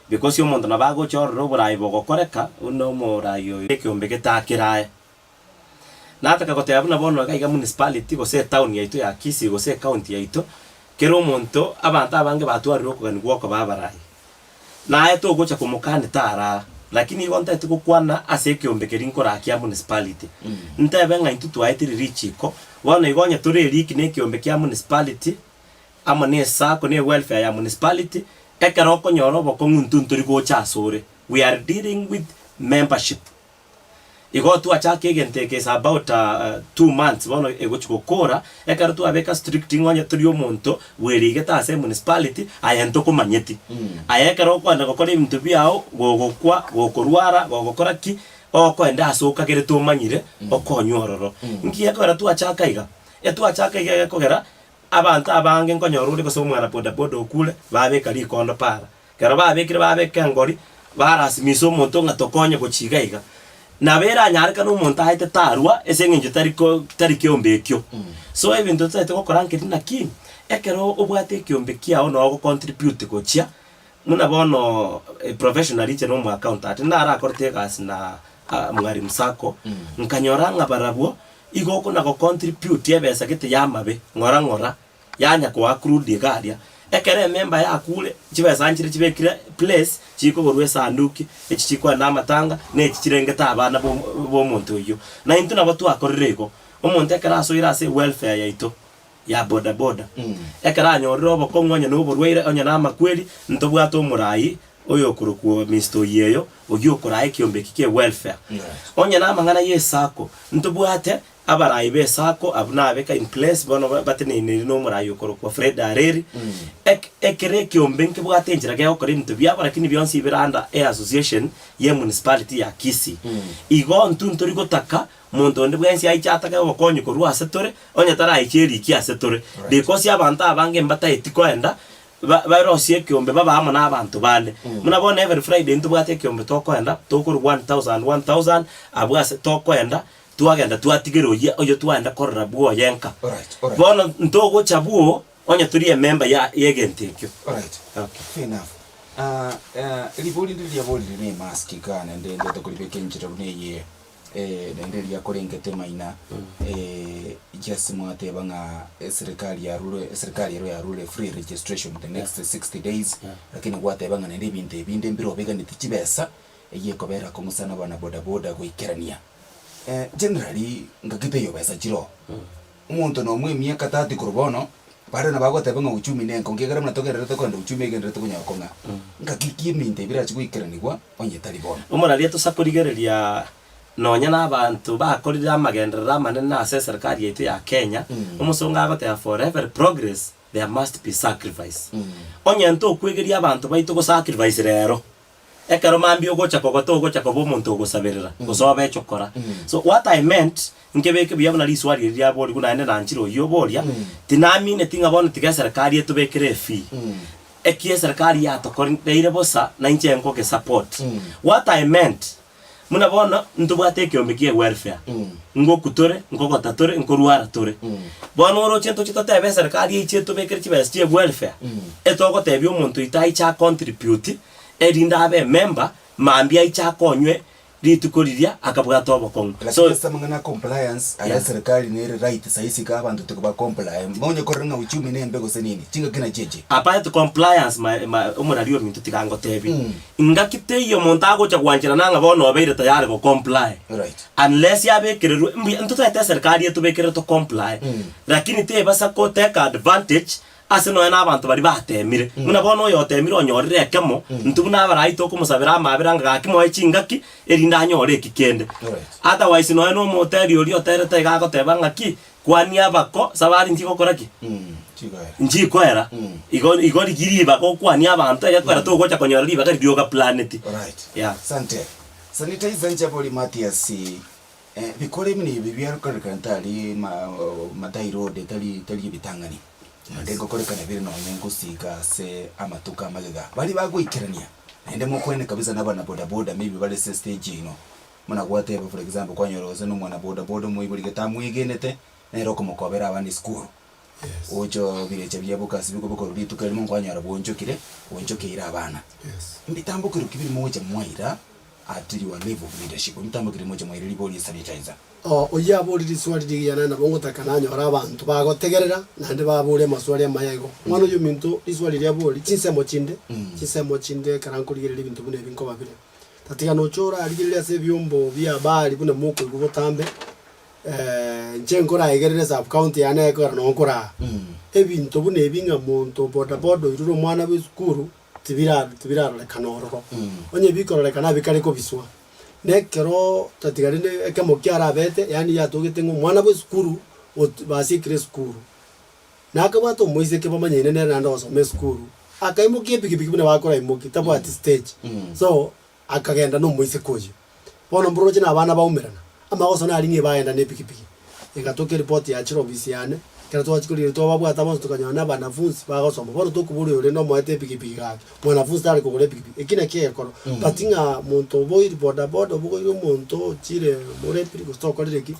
Because omonto nabo agocha orore oborai bogokoreka buna omorai oyo ekiombe getakere aye. Nataka goteba buna bono iga iga municipality gose etown yaito ya Kisii gose ecounty yaito, kera omonto abanto abange batwarire okogania gwa okoba abarai. Naye togocha komokani taraa, lakini igo ntagete gokwana ase ekeombe keria nkoraa kia municipality. Ntebe ng'a intwe twaetire richiko, bono igo onye tore eriki na ekeombe kia municipality, amo na esacco na ewelfare ya municipality, ekero okonyora obokong'u intwe ntori gocha asore, we are dealing with membership. Igo twachaka egento eke is about 2 months bono egochi gokora, ekero twabeka strict ng'a onye tori omonto bwerigete ase emunicipality, aye ntokomanyeti. Aye ekero okoenda gokora ebinto biago, gogokwa, gokorwara, gogokora ki, okoenda ase okagerete omanyire, okonywe ororo. Nki gekogera twachaka iga? Etwachaka iga egekogera, abanto abange nkonyora ore gose omwana bodaboda okure, babeka rikondo para. Ekero babekire babeka engori, barasimisa omonto ng'a tokonye gochia iga iga. Nabo eranyarekane omonto aete tarua ase eng'encho tari ko tari kiombe ekio. So ebinto totaete gokora nkeri naki, ekero obwate ekiombe kiago noo ogocontribute gochia, buna bono professionally inche na omo accountant, narakorete egasi na Mwalimu Sacco, nkanyora ng'a barabwo, igo okona gocontribute ebesa gete ya amabe ng'ora ng'ora. yanya koaccrued iga aria. Ekero ememba yakure, chibesa nchire chibekire place, chikogorwa esanduki, echi chikoenda amatanga, na echi chirengete abana ba omonto oyio. Na intwe nabo twakorire igo, omonto ekero asoire ase ewelfare yaito, ya boda boda. Ekero anyorire obokong'u onye na oborwaire onye na amakweri, ntobwate omorai oyokorokwa Mister Oyieyo, oyio okoraa ekiombe eki kia welfare. Onye na amang'ana ya esacco, ntobwate abarai ba esacco abwo nabeka in place bono bateneneri na omorai okorokwa Fred Areri. Ek ekero ekiombe nkebwate enchera gegokora ebinto biabo lakini bionsi bire under e association ye municipality ya Kisii. Igo intwe ntori gotaka Monto onde bwensi aiche atake obokonyi korwa ase tore, onye taraiche eriki ase tore. Because abanto abange mbataeti koenda, ba- barosie ekeombe babe amo na abanto bande. Buna bono every Friday ntobwate ekeombe tokoenda, tokorwa 1000 1000, abwo ase tokoenda, twagenda twatigera oyio oyio twaenda korora bwoye nka.
Alright, alright.
Bono ntogocha bwoo, onye tori emember ya yegento ekio.
Alright.
Okay.
Fair enough. Ah, ah, ribori ndiri riaborire ne emask igaa naende ndete koribeka enchera buna eye. Naende riria akorengete maina, just mwateba ng'a eserikari yarure eserikari ero yarure free registration the next 60 days, lakini gwateba ng'a naende ebinto ebinde mbire obeganeti chibesa, eyio ekobera akong'u sana abana boda boda goikerania. Generally ngaki teiyo besa chire oo. Omonto nomo emiaka 30 korwa bono, bare nabagoteba ng'a uchumi nenkong'u ekiagera buna togendererete kogenda uchumi egendererete konyara kong'a. Ngaki ki eminto ebi erache goikeranigwa onye tari bono?
Omoraria tosa korigereria nonya na abanto bakorire amagenderero amanene ase eserikari yaito ya Kenya, omosongo agoteba for every progress there must be sacrifice. Onye ntokwegeria abanto baito go sacrifice rero, Ekero mambia ogocha kogota ogocha koba omonto ogosaberera, gose obe echokora. So what I meant, nkebeke buya buna riswali eri riaborigwe naende nanchire oyio oboria, tinamineti ng'a bono tiga eserekari etobekere efee. Eki eserekari yatokoreire bosa, nainche nkoge support. What I meant, buna bono ntobwate ekeombe kia ewelfare, ngoku tore, nkogota tore, nkorwara tore. Bono oroche ntoche totebe eserekari eiche etobekere chibesa chia ewelfare, etogotebia omonto oito aiche a contribute, erinde abe ememba, mambia aiche akonywe rituko riria akabwata obokong'u.
Lakini
So,
ase amang'ana a compliance, aria
Yeah.
eserekari nere right saisi iga abanto tiga ba comply. Nonye korora ng'a uchumi nembe gose nini, chingaki nachio echi.
Apart compliance my, my, omorari ominto tiga ngotebi, ngaki teiyo omonto agocha gwancherana ng'a bono obeire tayari go comply.
Right.
Unless abekererwe, mbuya ntotaete eserekari etobekerere to comply, lakini tebasa ko take advantage Ase nonya nabanto baria bateemire, buna bono oyoteemire onyorire ekemo, intwe buna abarai tokomosabera amaabera ng'a gaki moe chingaki, erinde anyore eki kende. Otherwise nonya na omoteri oria oterete iga agoteba ng'aki, kwania abako, safari nchigokora ki? Nchikoera. Igo igo rigia ribaga okwanie abanto, egekogera togocha konyora ribaga riria ogaplaneti. Yeah.
Asante. Sanitizer nchabori Mathias Bikore buna ebi biarokorekana tari Mathai Road tari tari ebitang'ani, naende ngokorekana bire nonye ngosiika ase amatuko amagega. Baria bagoikerania naende mokwane kabisa na abana boda boda maybe bare ase estage yaino, buna gwateba for example kwanyora gose na omwana boda boda omoibori gete amwegenete, nere okomokobera abana esukuru, ocha birecha biaboka ase bikoba korwa rituko erimo nkwanyora bwonchokire, bwonchokeire abana. Mbitambokero ki biri mogocha mwaira At your level of leadership, omitambokire moche moire ribori esanitizer.
Oyio abori riswali rigiya naende nabo ngotaka nanyore abanto bagotegerera naende babore amaswali amaya igo. Omwana oyio ominto riswali riria abori chinsemo chinde, chinsemo chinde ekero nkorigereria ebinto buna ebi nkoba bire. Tatiga nocha orarigereria ase ebiombo bia habari buna mokoigwa botambe, inche nkoraegerere sub county yane ekogera noo nkoraa. Ebinto buna ebi ng'a monto bodaboda oirure omwana bwa esukuru. tibira tibirarorekana ororo. Onye bikororekana bikare kobiswa, na ekero tatiga rende ekemo kiarabete yaani yatogete ng'a omwana bwa esukuru ot basiekire esukuru, na akabwate omoiseke bamanyaine nere naende ogosoma esukuru, akaimokia epikipiki buna bakoraimokia tabwati stage, so akagenda na omoiseke oyio. Bono mboroche na abana baumerana, amagoso nari ng'a ebagenda na epikipiki. Egatoka eripoti yachire ofisi yane, ekero twachia korigereria twababwata bonsi tokanyora na abanafunsi bagosoma. Bono tokoboria oyo rende omoete epikipiki gaki, mwanafunsi tare kogora epikipiki, eki nakio egekoro. But ng'a monto oboiri bodaboda obogoire omonto ochire morepiri gose tokorire ki,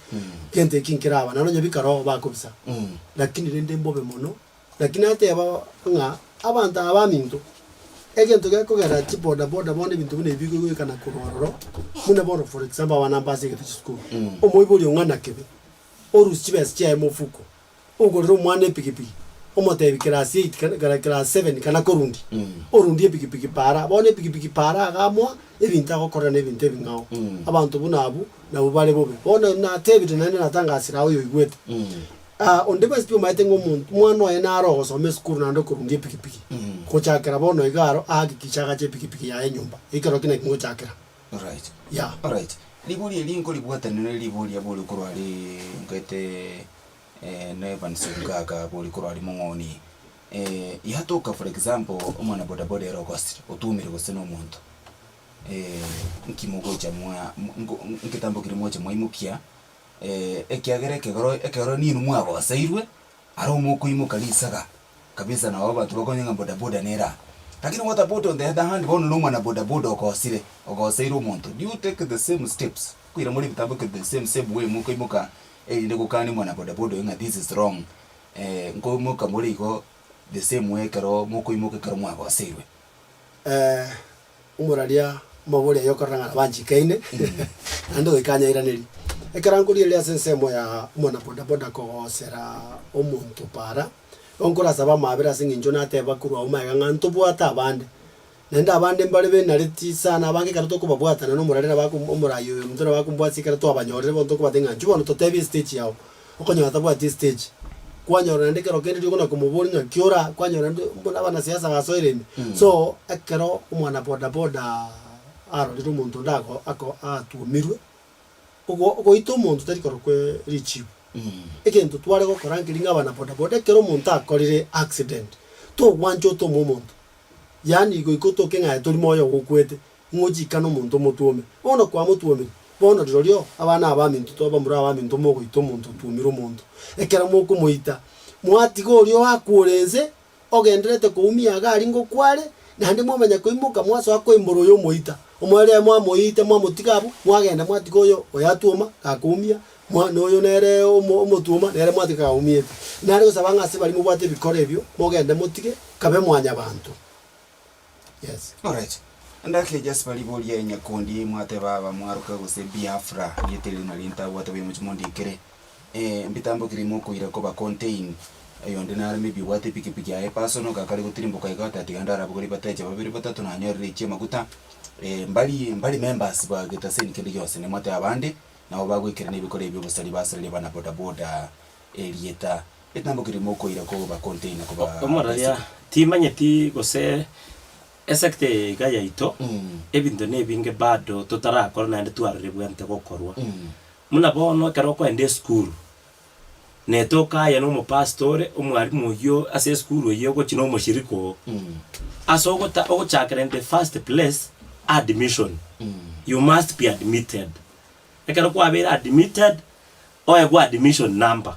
gento eki nkeraba naende onye bikare oo bakobisa. Lakini rende mbobe mono. Naki nateba ng'a abanto aba baminto, egento gekogera chibodaboda bono ebinto buna ebi bigoikana korwa ororo, buna bono for example abana mbase egete chisukuru, omoibori ong'ana kebe, orusie chibesa chiaye mofuko, ogorere omwana epikipiki, omotebi class eight kana kana class seven kana korundi, orundie epikipiki paara, bono epikipiki paara iga amoa, ebinto agokorera na ebinto ebing'ao. Abanto buna abwo, nabwo bare bobe. Bono natebire naende natangasire aye oyoigwete. Ah, onde bwensi pi omaete ng'a omonto, omwana oye nare ogosoma esukuru naende okorundia epikipiki, gochakera bono iga aro ahakikishe agache epikipiki yaye nyomba, ekero ki naki ngochakera.
Alright.
Yeah.
Alright. Ribori eri nkoribwatanire ne ribori abori korwa aria nkaete na Evans Ongaga abori korwa aria Mong'oni. Yatoka for example omwana bodaboda ere ogosire, otuomire gose na omonto, nki mogocha mwa nketambo keria mogocha mwaimokia, ekiagera ekegoro ekero ninwe mwagoseirwe, aro mokoimoka risaga kabisa nabo abanto bakonya ng'a bodaboda nere aa. Lakini what about on the other hand bono na omwana bodaboda ogosire, ogoseire omonto, do you take the same steps? Nkoira more ebitambo the same same way mokoimoka erinde gokania omwana bodaboda oyo ng'a this is wrong, nkoimoka more igo the same way ekero mokoimoka ekero mwagoseirwe.
Omoraria omobori aye okorora ng'a nabanchikaine, naende goika anyairanerie. Ekero nkorigereria ase ensemo ya omwana bodaboda kogosera omonto para, nigo nkorasaba amaabera ase eng'encho nateba korwa agwo magega ng'a ntobwate abande, naende abande mbare benareti sana abange ekero tokobabwatana na omoraria nabo ako omorai oyo ominto nabo akombwatia ekero twabanyorire bono tokobatebia ng'a inchuo bono totebie estage yago. Okonyora tabwati estage, kwanyora naende ekero kende riria okona komoboria ng'aki ora, kwanyora naende mbuna abanasiasa basoire ime. So, ekero omwana bodaboda arorire omonto onde ako ako atuomirwe, ogo ogoita omonto tari korokwa richibu. Egento tware gokora nkeri ng'a abana bodaboda ekero omonto akorire accident, togwancha otome omonto, yaani goika otoke ng'a aye tori moyo ogokwete, Ng'ochikane omonto omotwome. Bono kwamotwomire, bono rirorio abana abaminto to abamura abaminto mogoita omonto otwomire omonto. Ekero mokomoita, mwatiga oria oakwore ense, ogendererete koumia iga aria ngokware, naende mwamanya koimoka mwasoa koimbora oyo omoita. Omoerio aye mwamoita mwamotiga abwo, mwagenda mwatiga oyo oyatwoma gakoumia, mwa na oyo nere omo omotwoma nere mwatiga gaumiete. Nare gosaba ng'a ase baria mobwate ebikoro ebio, mogende motige, kabe mwanyabanto. Yes.
Alright. Ndake Jasper riboria nyakundi mwateba aba mwaroka gose Biafra rieta eri nari ntabwate buya moche mondikere. Eh mbitambokiri mokoira koba contain. Oyonde nare maybe obwate epikipiki yaye personal gakare gotirimboka iga ati tiga ndarabogori batecha babere batato nanyorire echi amaguta. Eh mbari mbari members ba getaseni kende gionsi nimwateba abande nabo bagoikerania ebikora ebi obosari basareria abana bodaboda erieta Etambokiri mokoira koba container koba
Omoraria,
basic.
timanyeti gose esector eye iga yaito, ebinto nebinge bado totarakora naende twarorigwente gokorwa. Buna bono ekero okoenda esukuru, netoka aye na omopastor ore, omwalimu oyio ase esukuru eyio ogochia na omoshirika oo. Ase ogota ogochakera in the first place, admission, you must be admitted. Ekero kwabeire admitted, oegwe admission number.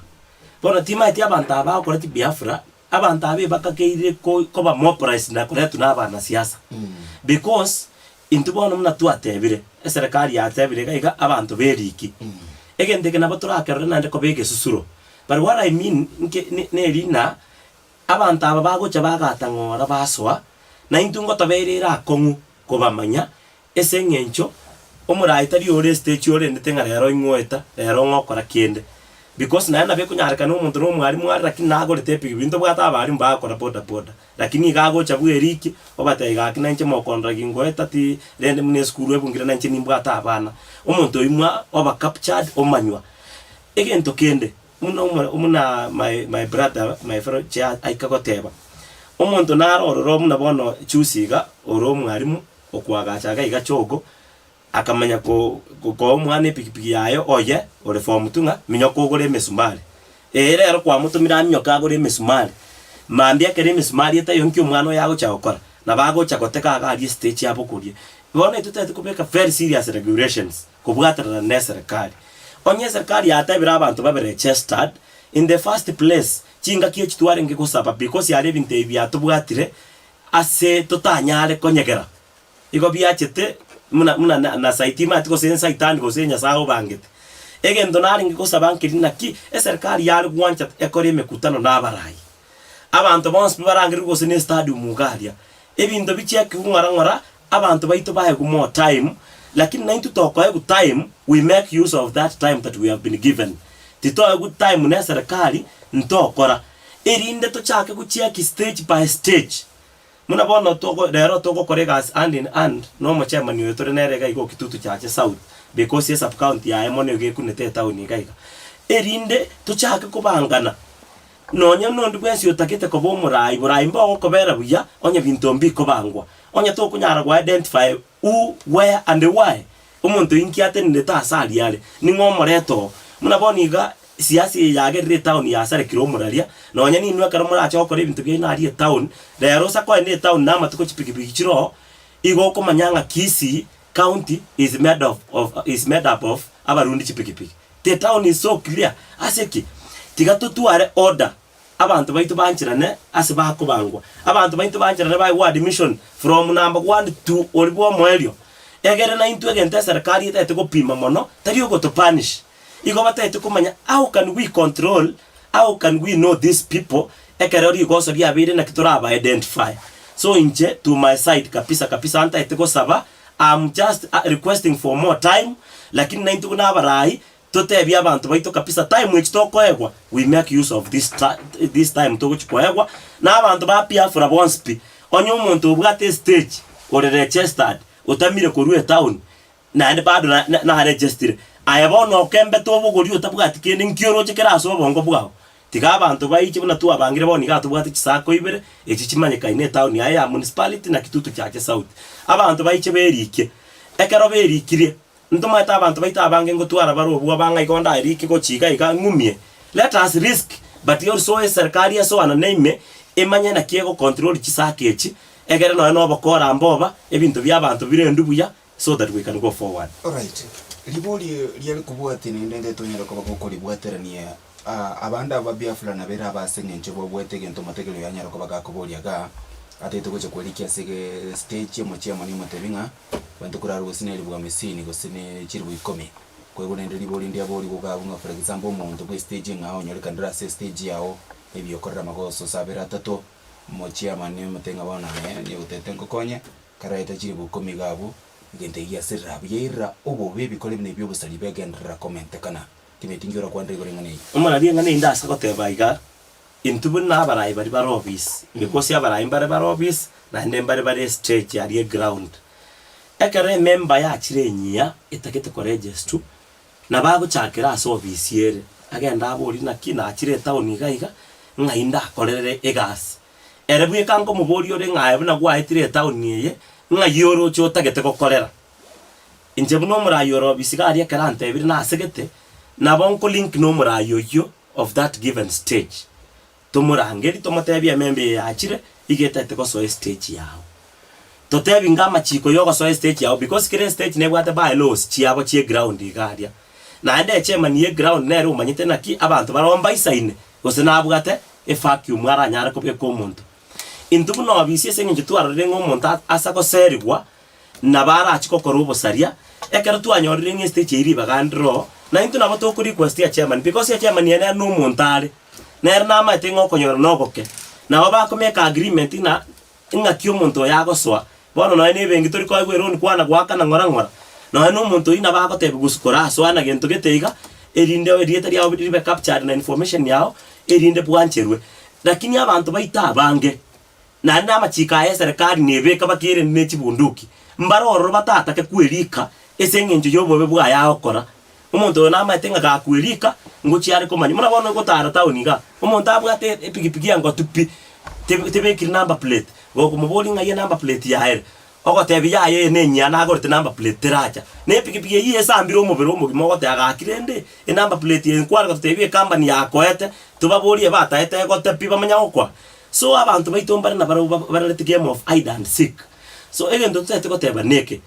Bono timaeti abanto aba bagokora chibiafra, abanto aba ebakakeire ko koba mobilised na koretwa na abanasiasa. Because, intwe bono buna twatebire, eserekari yatebire iga iga abanto beriki. Egento eke nabo torakerore naende koba egesusuro. But what I mean, nke ne neri ng'a, abanto aba bagocha bagatang'ora basoa, naintwe ngotobeire ere akong'u kobamanya, Ase engencho omorai tari ore estage orendete ng'a rero ing'oeta, rero ng'okora kende. Because naende nabo ekonyarekana omonto na omwalimu are lakini nagorete epikipiki, ntobwate abalimu bagokora boda boda, lakini iga agocha bweriki, obatebia gaki nainche mokondora gingoeta ti rende buna esukuru ebungire nainche nimbwate abana. Omonto oyio mwa oba captured omanywa. Egento kende, buna omo buna my my brother my fellow chair aika goteba, omonto naro ororo buna bono juzi iga, ore omwalimu, Okoagacha iga iga chogo, akamanya ko koa omwana epikipiki yaye oye ore form two ng'a minyoka ogore emesumari. Ee rero kwamotomire aminyoke agore emesumari, mambia ekero emesumari etaiyo nki omwana oyo agocha gokora? Nabo agocha goteka iga aria estage abokorie. Bono intwe totaete kobeka very serious regulations kobwaterana na eserekari. Onye eserekari yatebire abanto babe registered, in the first place, chingaki echi twarenge gosaba because aria ebinto ebi biatobwatire, Ase totanyare konyegera, igo biachete buna buna na na sai timanyeti gose nsaitani gose Nyasae obangete. Egento narenge gosaba nkeri naki, eserikari yare gwancha ekore emekutano na abarai. Abanto bonsi pi barangerigwe gose na estadium iga aria, ebinto bichekigwe ng'ora ng'ora, abanto baito baegwe more time, lakini naintwe tokoegwa time, we make use of that time that we have been given. Titoegwa time na eserikari, ntokora. Erinde tochake gochiaki stage by stage, buna bono togo rero togokora egasi hand in hand na omochairman oyo tore nere iga iga o Kitutu Chache South, because esub county yaye mono iga ekunete etown iga iga. Erinde tochake kobangana. Nonya nonde bwensi otagete koba omorai, borai mbogokobera buya onye binto mbikobangwa. Onye tokonyara go identify who, where and why, omonto inki atenenete ase aria are, ning'o omoreta oo. Buna bono iga siasa eye yagerire etown yasarekire omoraria, nonya ninwe ekero morache gokora ebinto biaino aria etown, rero osa koenda etown na amatuko chipikipiki chire oo, igo okomanya ng'a Kisii county is made of of is made up of abarundi chipikipiki. The town is so clear. Ase ki? Tiga totware order, abanto baito bancherane ase bakobangwa. Abanto baito bancherane baegwe admission from number one to oria bwa omoerio. Egere naintwe egento eserekari etagete gopima mono, tari ogotopunish. Igo batagete komanya how can we control, how can we know these people, ekero rigoso riabeire naki toraba identify. So inche to my side kabisa kabisa ntagete gosaba am just requesting for more time, lakini naintwe buna abarai totebie abanto baito kabisa time echi tokoegwa we make use of this this time togochi koegwa, na abanto ba Biafra bonsi pi, onye omonto obwate estage ore registered otamire korwa etown naende bado na naregestire, aye bono okembete obogoria otabwati kende nki oroche kere ase obongo bwao? Tiga abanto baiche buna twabangire bono igaa tobwate chisako ibere, echi chimanyekaine etown aye ya municipality na Kitutu Chache South. Abanto baiche berikie. Ekero berikirie, ntomaete abanto baito abange ngotwara bare obwoba ng'a igo ndarike gochia iga iga ng'umie. Let us risk, but also eserikari esoanane ime, emanye naki egocontrol chisako echi, egere nonya na obokora mboba, ebinto bia abanto birendwe buya, so that we can go forward.
Alright, ribori riare kobwatia naende nde tonyare koba gokoribwaterania Abande aba Biafra nabere aba ase engencho babuete egento omotegereri oyo anyare koba gakoboria igaa, atagete gocha kwerikia ase stage omochie amo nomotebi ng'a banto korarwe gose ne elifu hamsini gose ne chilifu ikomi. Kwaigwa naende ribori ndiaborigwe iga abwo ng'a for example omonto bwe stage eng'ao onyorekanire ase stage yao ebiokorera amagoso ase abere atato, omochie amo nomotebi ng'a bono aye nigo otagete nkokonye, karaete chilifu ikomi iga abwo, egento ekio giasirire abwo yairera obobe ebikore buna ebi obosari begenderera komentekana. Timeti inki orakwanere igoro eng'ana eyio.
Omoraria eng'ana eyio ndase goteba iga, Intwe buna abarai baria bare ofisi, because abarai mbare bare ofisi, naende mbare bare estage aria eground. Ekero emember yachire enyia etagete koregisterwa, nabo agochakera ase ofisi ere, agende aborie naki nachire etown iga iga, ng'ai ndakorere egasi. Ere bweka nkomoboria ore ng'a aye buna gwaetire etown eye, ng'ai oroche otagete gokorera. Inche buna omoraai ore obisi iga aria ekero antebire nasegete, nabo nkolink na omoraai oyio of that given stage. Tomorangerie tomotebie ememba eye yachire, iga etagete gosoa estage yao. Totebi ng'a amachiko ya ogosoa estage yao because kera estage nebwate by laws chiabo chia eground iga aria. Naende echairman ya eground nere omanyete naki abanto baroo mbaisaine gose nabwate evacuum aranyare kobeka omonto. Intwe buna obisi ase eng'encho twarorire ng'a omonto ase goserigwa nabo arache gokora obosaria, ekero twanyorire ng'a estage eyio ribaga ndire oo, naintwe nabo toko request echairman because echairman ere nere nomonto are, nere namaete ng'a okonyora nogoke. Nabo bako make agreement ng'a ng'aki omonto oyo agosoa, bono nonye na ebenki tori koegwa eloan kwana goakana ng'ora ng'ora, nonye na omonto oyio nabo agotebiwa gose korasoa na gento gete iga, erinde erieta riago ribe captured na information yao, erinde bwancherwe. Lakini abanto baito abange. Naende namachiko aya eserekari nebeka bakerende ne chibunduki, mbare ororo batatake kwerika ase engencho y'obobe bwaye agokora. Omonto oyo namaete ng'a gakwerika, ngochia are komanya. Buna bono ogotara town igaa, omonto abwate epikipiki engotu pi, tebe tebekiri number plate, gokomoboria ng'ai enumber plate yaye ere, ogotebia yaya eye nenyia nagorete number plate teracha. Na epikipiki eyio esambire omobere omogima ogoteba gaki rende, enumber plate eye nkware gototebia ecompany yakoete, tobaborie bataete egote pi bamanya gokoa. So abanto baito mbare nabarabwo bararete game of hide and seek. So egento totaete goteba neke,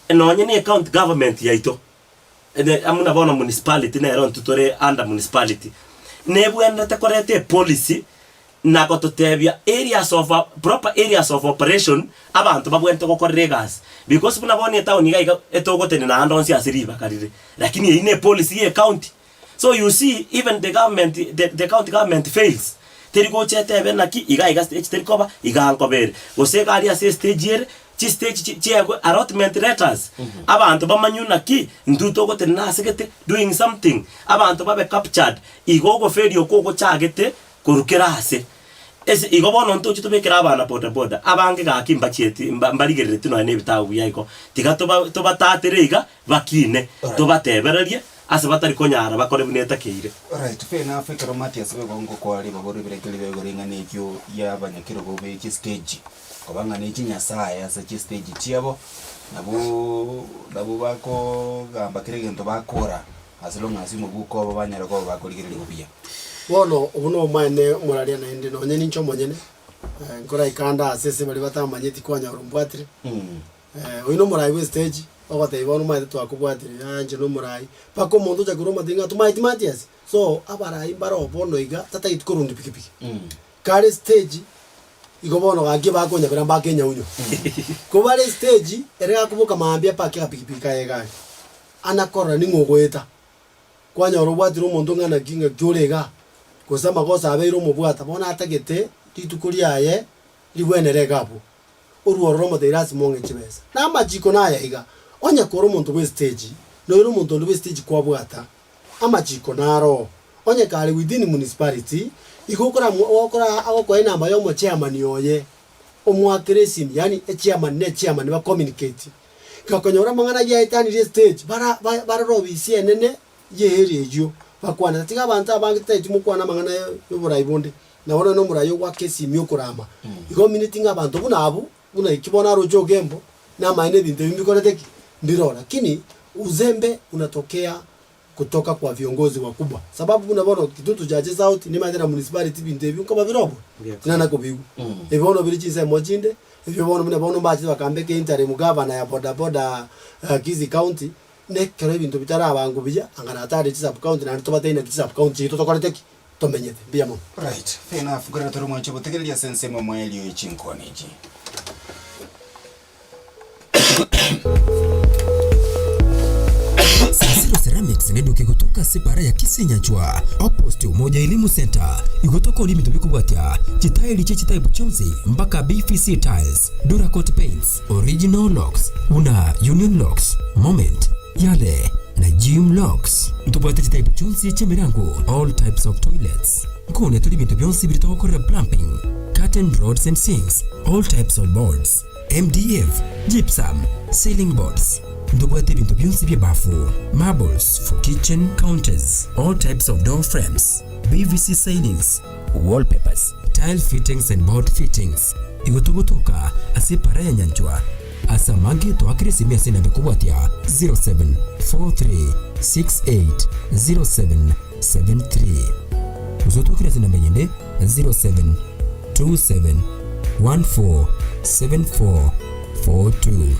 nonye na ecounty government yaito, ene buna bono municipality nero intwe tore under municipality, nebwenerete koreta epolicy na gototebia areas of proper areas of operation abanto babwenerete gokorera egasi. Because buna bono etown iga iga etogotenena ande onsi ase ribaga rire, lakini eyio ne epolicy ya ecounty. So you see even the government the, the county government fails teri gocha etebe naki iga iga stage teri koba iga nkoba ere gose iga aria ase estage ere chistage chi chiegwe allotment letters abanto bamanywe naki intwe togotenena ase gete doing something abanto babe captured igo ogoferi oko ogochagete korwa kera ase. Ase igo bono ntoche tobekere abana boda boda abange gaki mbachieti mba mbarigerereti nonya na ebitabu buya igo tiga toba tobatatere iga bakine tobatebererie. ase batari konyara bakore buna etakeire.
Alright, fair enough, ekero Mathias boigo ngokoa ribaga oribireke ribe igoro ring'ana ekio ya abanyakerogo be chistage, koba ng'a ne chinyasaye ase chistage chiabo, naboo nabwo bakogamba kera egento bakora as long as omobuko obo banyare koba bakorigereria buya.
Bono obwo nobomaene omoraria naende nonye ninche omonyene, nkoraika ande ase ase baria batamanyeti kwanyora ombwatire. Oyio nomorai bwe stage, ogotebia bono omanyete twakobwatire, yaya inche nomorai, mpaka omonto ocha korwa omotebi ng'a tomaeti Mathias, so abarai mbare bono iga tatageti korunda epikipiki. Kare stage, igo bono gaki bakonyabera mbake enyaunyo. Ko bare stage, ere gakoboka mambia apake agapikipiki kaye egari, ana korora ning'o ogoeta. Kwanyora obwatire omonto ng'a naki ng'aki ore igaa, gose amagoso abeire omobwata, bono atagete rituko riaye ribwenere iga abwo. Orwo ororo omotebi lasima ong'e chibesa. Na amachiko naya iga, onye kore omonto bwe stage, noire omonto onde bwe stage kwabwata, amachiko naro oo. Onye kare within municipality, igo okoramwa ogokora agokoa enamba ya omochairman oye, omoakere esimi, yaani echairman na echairman ba communicate. Gakonyora amang'ana ayio aetanirie estage, bara ba barore obisi enene ye area eyio, bakwane. Tiga abanto abange totageti mokwane amang'ana ya oborai bonde. Nabo nonya nomorai ogoaka esimi okorama, igo omineti ng'a abanto buna abwo, buna eki bono aroche ogembo, namaene ebinto ebi mbikorete ki? Mbiroo. Lakini uzembe unatokea kutoka kwa viongozi wakubwa sababu buna bono Kitutu Chache South nimanyete na municipality ebinto ebio nkoba bire obo, tinana kobigwa. Ebi bono bire chinsemo chinde, ebio bono buna bono mbachete bakambeka interim governor ya bodaboda Kisii county, nekero ebinto bitarabangwa buya, anga natare chisub county naende tobatebi naki chisub county chiaito tokorete ki? Tomenyete. Mbuya mono.
Right, fair enough, korende tore omwancho obotegereri ase ensemo omoerio ye chinkwana echi.
Sasiro Ceramics neduka egotoka ase ebara ya Kisii Nyanchwa, opposite Umoja Elimu Centre. Igo tokoonia ebinto bikobwatia, chitairi chie chitaipu chionsi mpaka BVC tiles, Duracoat paints, original locks buna Union locks, Moment, Yale na Gym locks. Ntobwate chitaipu chionsi chi'emerango, all types of toilets. Nkoonia tore ebinto bionsi biria togokorera plumbing, curtain rods and sinks, all types of boards, MDF, gypsum, ceiling boards. Ntobwate ebinto bionsi bi'ebafu, marbles for kitchen counters, all types of door frames, PVC ceilings, wallpapers, tile fittings and board fittings. Igo togotoka ase epara ya Nyanchwa. Ase amange toakere esimi ase enamba ekobwatia 0743680773 gose otwakere ase enamba eyende 0727147442.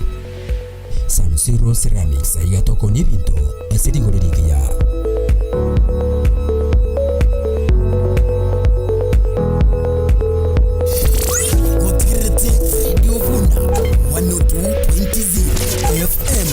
San Siro Ceramics aiga tokonia ebinto ase rigori rigiya.
Otigererete Radio Buna 102.0 FM.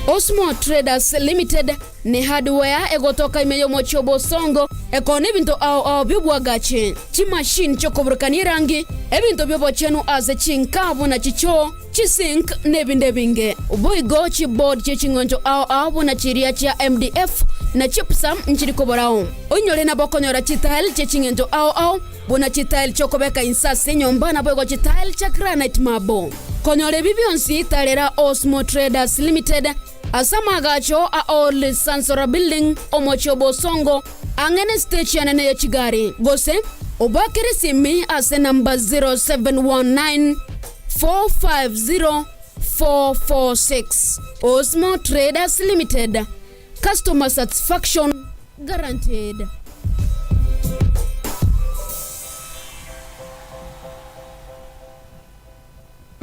Osmo Traders Limited ne hardware egotoka ime y'omochie o Bosongo, ekona ebinto ao ao bi'obwagachi, chimachine chi'okoburukania erangi, ebinto bi'obochenu ase chinka buna chichoo, chisink, na ebinde ebinge. Boigo chiboard chie ching'encho ao ao buna chiria chia MDF na gypsum nchiri koborao. Oinyore nabo okonyora chitile chie ching'encho ao ao buna chitile chi'okobeka inse ase enyomba naboigo chitile chia granite marble. Konyora ebi bionsi tarera Osmo Traders Limited Ase amaagacho a Old Sansora Building, omochie o Bosongo, ang'e ne stage enene ye chigari, gose obaakere esimi ase namba 0719 450 446. Osmo Traders Limited, customer satisfaction guaranteed.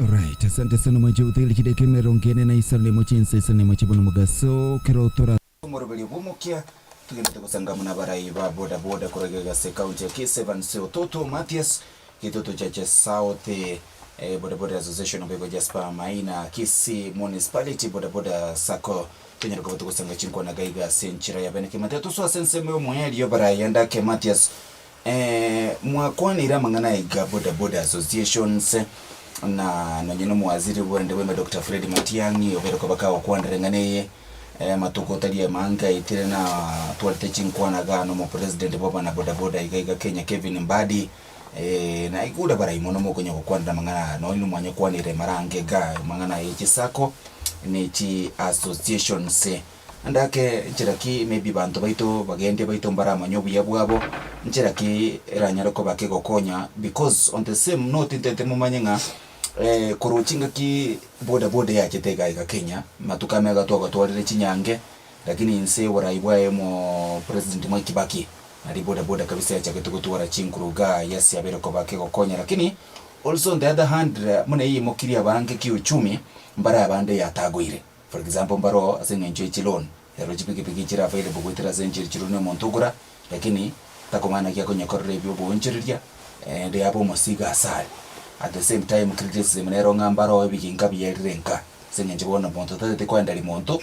Alright, asante sana mwanche otegereria chidakika emerongo ene na isano nemo chinsa isano nemo chibono mogaso kero tora omoroberio bw'omokia togendete gosanga muna abarai ba boda boda korwa iga ase county ya Kisii Evans Ototo Mathias Gitutu Chache South eh, Boda Boda Association oboigo Jasper Maina Kisii Municipality Boda Boda Sacco tonyare koba togosanga chinkwana iga iga ase enchera ya bene Kematia tosoa ase ensemo y'omoerio barai ande Mathias Mwakwaneire amang'ana aiga boda boda associations na nonye nomowaziri bwende bweme Doctor Fred Matiang'i obeire koba kagokwanera eng'ana eye amatuko tari amange aetire na twarete chinkwana igaa na omopresident bwa abana boda boda iga iga Kenya Kevin Mbadi. Na igure abarai mono mokonya gokwanera amang'ana aya, nonya nomwanya kwanere mara ange iga amang'ana aya ye chisacco ne chi associations. Naende ake nchera ki maybe banto baito bagende baito mbaramanye obuya bwabo, nchera ki eranyare koba kegokonya because on the same note ntete momanye ng'a korwa chingaki boda boda yachete iga iga Kenya, matuko ame iga twagatwarire chinyange, lakini inse oborai bwaye omo president Mwai Kibaki, Nari boda boda kabisa yachagete gotwara chinguru igaa yes yabeire koba kegokonya lakini also on the other hand buna eyimokirie abange kiuchumi mbare abande yatagoire for example mbaro ase eng'encho ye chiloan ero chipikipiki chire available goetera ase enchera chironi omonto ogora lakini takomanya naki akonyekorera ebio oboonchoreria ende yabe omosigo asare at the same time criticism nero ng'a mbaro ebiginka bierire nka ase eng'encho bono monto tatagete koenderia monto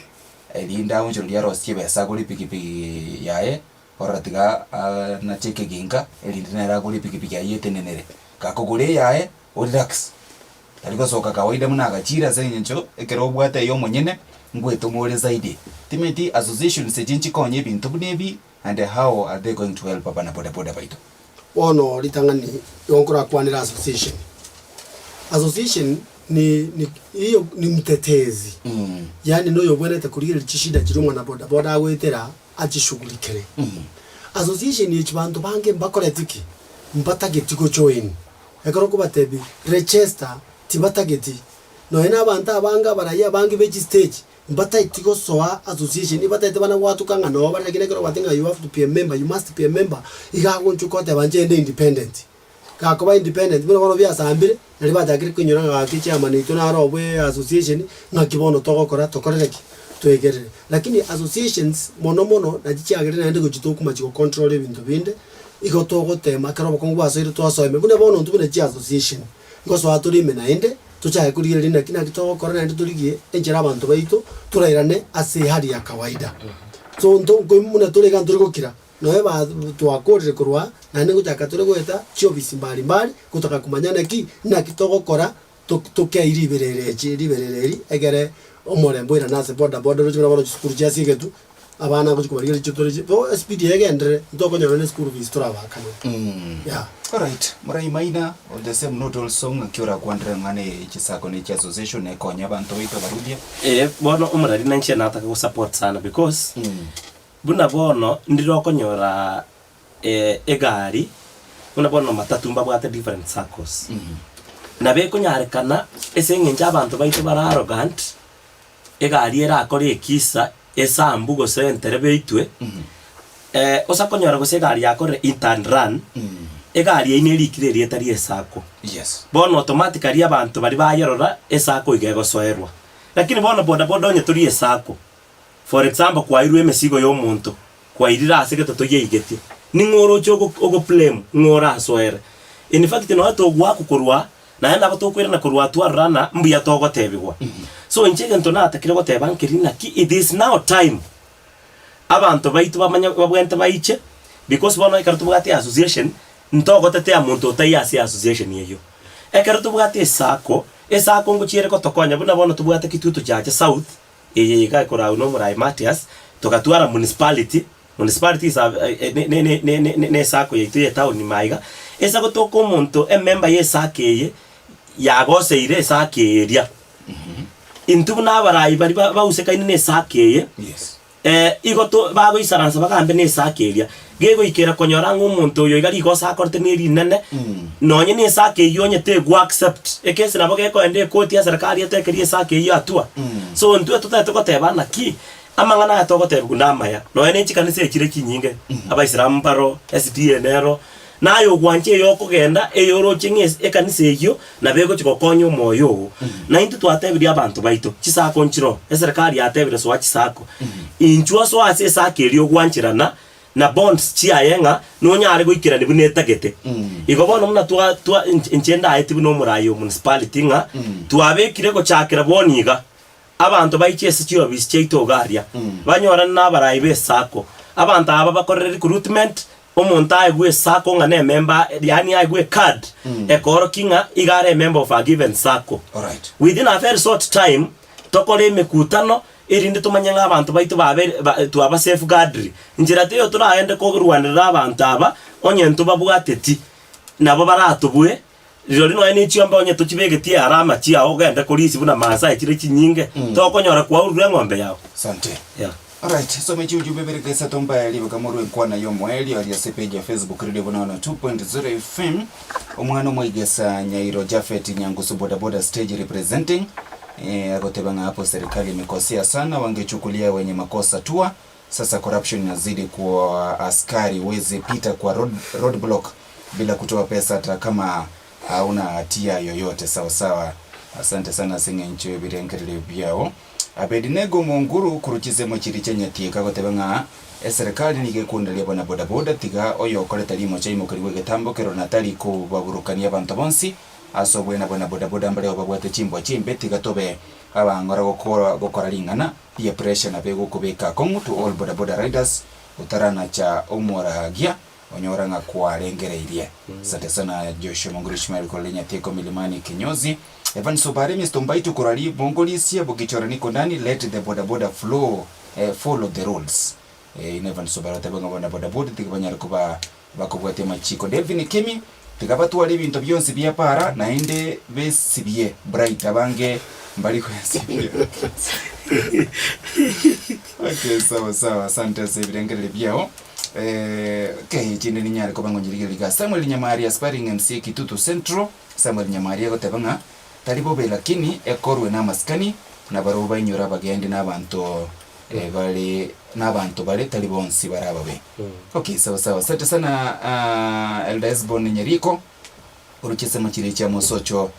erinde aonchorerie arosie ebesa agore epikipiki yaye Ororo tiga anache ekeginka, erinde nere agore epikipiki ayio etenenere. Gakogora eyaye, orelax. Tari gosoka kawaida buna agachire ase eng'encho ekero obwate eye omonyene, ngwetoma ore zaidi. Timanyeti associations echi nchikonye ebinto buna ebi and how are they going to help abana boda boda baito?
Bono ritang'ani igo nkorakwanere association. Association ni ni iyo ni mtetezi, yaani noyobwenerete korigereria chishida chiria omwana boda boda agoetera achishughulikere. Association echi banto bange mbakoreti ki? Mbatageti gojoin. Ekero okobatebia register tibatageti. Nonya na abanto abange abarai abange be chistage mbatageti gosoa association, nibatagete bana gwatuka ng'a noo bare lakini ekero obatebia ng'a you have to be a member, you must be a member, iga agonchoka oteba inche inde independent. Gakoba independent buna bono biasambire, nario bachakire koinyora ng'a gaki chairman oito naro obwe association, ng'aki bono togokora tokorere ki? Toegerere. Lakini associations mono mono nachi chiagerire naende gochi tokomachi go control ebinto binde, igo togotema ekero obokong'u bwasoire twasoa ime. Buna bono intwe buna chi association, ngosoa tore ime naende, tochake korigereria naki naki togokora naende torigie enchera abanto baito torairane ase ehali ya kawaida. So nto buna tore iga ntori gokira. Nonya ba twakorire korwa aa, naende ngochaka tore goeta chiofisi mbari mbari, gotaka komanya naki naki togokora to tokei riberera echi riberera eri egere omorembe oirane ase boda boda oroche buna bono chisukuru chia egetu, abana ngochi kobarigereria chitore chi bo espeed eye egenderere, ntokonyora ne school fees torabaakane yeah.
Alright, Murai Maina, on the same note also ng'aki orakwanere ng'a ne chisacco ne chi association ekonya abanto baito abarudia?
Ee, bono omorari nainche nataka gosupport sana because Buna bono ndire okonyora egari, buna bono matatu mbabwate different circles. Nabo ekonyarekana ase eng'encho abanto baito bare arrogant, egari erakore ekisa, esambu gose entereba eitwe, osa konyora gose egari yakorire hit and run, egari eyio nerikire erieta ria esacco.
Yes.
Bono automatically abanto baria bayerora, esacco iga egosoerwa. Lakini bono bodaboda onye tori esacco, For example, kwairwe emesigo y'omonto, kwairire ase gete toyeigetie, ning'o oroche ogo ogoblame ng'o orasoere? In fact nonya togoakwa korwa naende nabo tokoirana korwa twarora ng'a mbuya togotebigwa. So inche egento natakire goteba nkeri naki it is now time abanto baito bamanye babwenerete baiche because bono ekero tobwate association ntogotetea monto otaiyo ase association eyio. Ekero tobwate esacco, esacco ngochia ere gotokonya buna bono tobwate Kitutu Chache South, Eye iga ekoragwa nomoraai Matias, togatwara municipality, municipality is a ne ne ne ne ne ne esacco yaito ya etown ime aiga, ase gotoka omonto emember ya esacco eye, yagoseire esacco eye eria. Intwe buna abarai baria ba bausekaine na esacco eye,
Yes.
igo to bagoisaransa bagambe na esacco eria. Gegoikera konyora ng'a omonto oyo iga rigoso akorete ne rinene, nonye na esacco eyio onye tegwa accept, ekesi nabo gekoenda ekoti ya serikali etekerie esacco eyio hatua. So intwe totagete goteba naki, amang'ana aya togotebigwa namaya, nonye ne chikanisa echire chinyinge, abaisilamu mbaro, SDA nero, naye ogwancha eyo okogenda, eyoroche ng'a ekanisa eyio nabo egochi gokonya omoyo oo. Na intwe twatebirie abanto baito, chisako nchiroo, eserekari yatebire soa chisako, inchuo soa ase esako eria ogwancherana na bonds chiaye ng'a nonyare goikerania buna etagete. Igo bono buna twa twa inche ndaeti buna omorai o municipality ng'a twabekire gochakera bono iga, abanto baiche ase chiofisi chiaito iga aria, banyorane na abarai ba esacco, abanto aba bakorere recruitment, omonto aegwe esacco ng'a ne member yaani aegwe ecard ekoorokia ng'a iga are emember of a given sacco.
Alright.
Within a very short time, tokore emekutano erinde tomanye ng'a abanto baito babeire ba twaba safeguardiri. Nchera teiyo toragende korwanerera abanto aba onye ntobabwateti. nabo baratobue, rirorio nonya ne chiombe onye tochibegetie arama chiao ogende korisia buna Maasai chire chinyinge, tokonyora kwaurure eng'ombe yao.
Asante.
Yeah.
Alright, soma echiujumbe ibere gesa tombae ribaga morwe enkwana y'omoerio aria ase page ya Facebook Radio Buna 102.0 FM. Omwana omoigesa Nyairo Japhet Nyangusu bodaboda stage representing eh, agoteba ng'a hapo serikali imekosea sana, wangechukulia wenye makosa hatua. Sasa corruption inazidi kwa askari, huwezi pita kwa road, roadblock bila kutoa pesa hata kama hauna hatia yoyote. Sawa sawa, asante sana ase eng'encho y'ebirengererio biao. Abednego Monguru korwa chisemo chiria chia Nyatieko agoteba ng'a eserekari nigo ekondaria abana bodaboda tiga oyokoreta rimocha aimokerigwe egetambo kero na tari kobaburukania abanto bonsi ase obwene abana bodaboda mbareo babwate chimbwa chimbe tiga tobe abang'ora gokora gokora ring'ana rie pressure nabo egokobeka akong'u to all bodaboda riders otaranacha omoragia Onyora ng'a kwarengereirie. Asante sana Joshua Monguru Ishmael korwa Rinyateko Milimani Kinyozi. Evans Obare Mister Mbaitu korwa Ribongorisia Bogichora niko ndani let the boda boda flow eh, follow the rules. Eh, ino Evans Obare oteba ng'a boda boda boda tiga banyare koba bakobwatia amachiko. Delvin Kimi tiga batware ebinto bionsi bia para naende besibie bright abange mbari gwesibia. Okay, sawa sawa asante ase ebirengererio biao. Kei chinde ninyare koba ngonyirigereria iga. Samuel Nyamari aspiring MCA Kitutu Central, Samuel Nyamari agoteba ng'a tari bobe lakini ekorwe namasikani na barabwo bainyore abagendi na abanto bare na abanto bare tari bonsi bare ababe. Okay sawa sawa asante sana Elder Hesbon Nyariko korwa chinsemo chiria chia Mosocho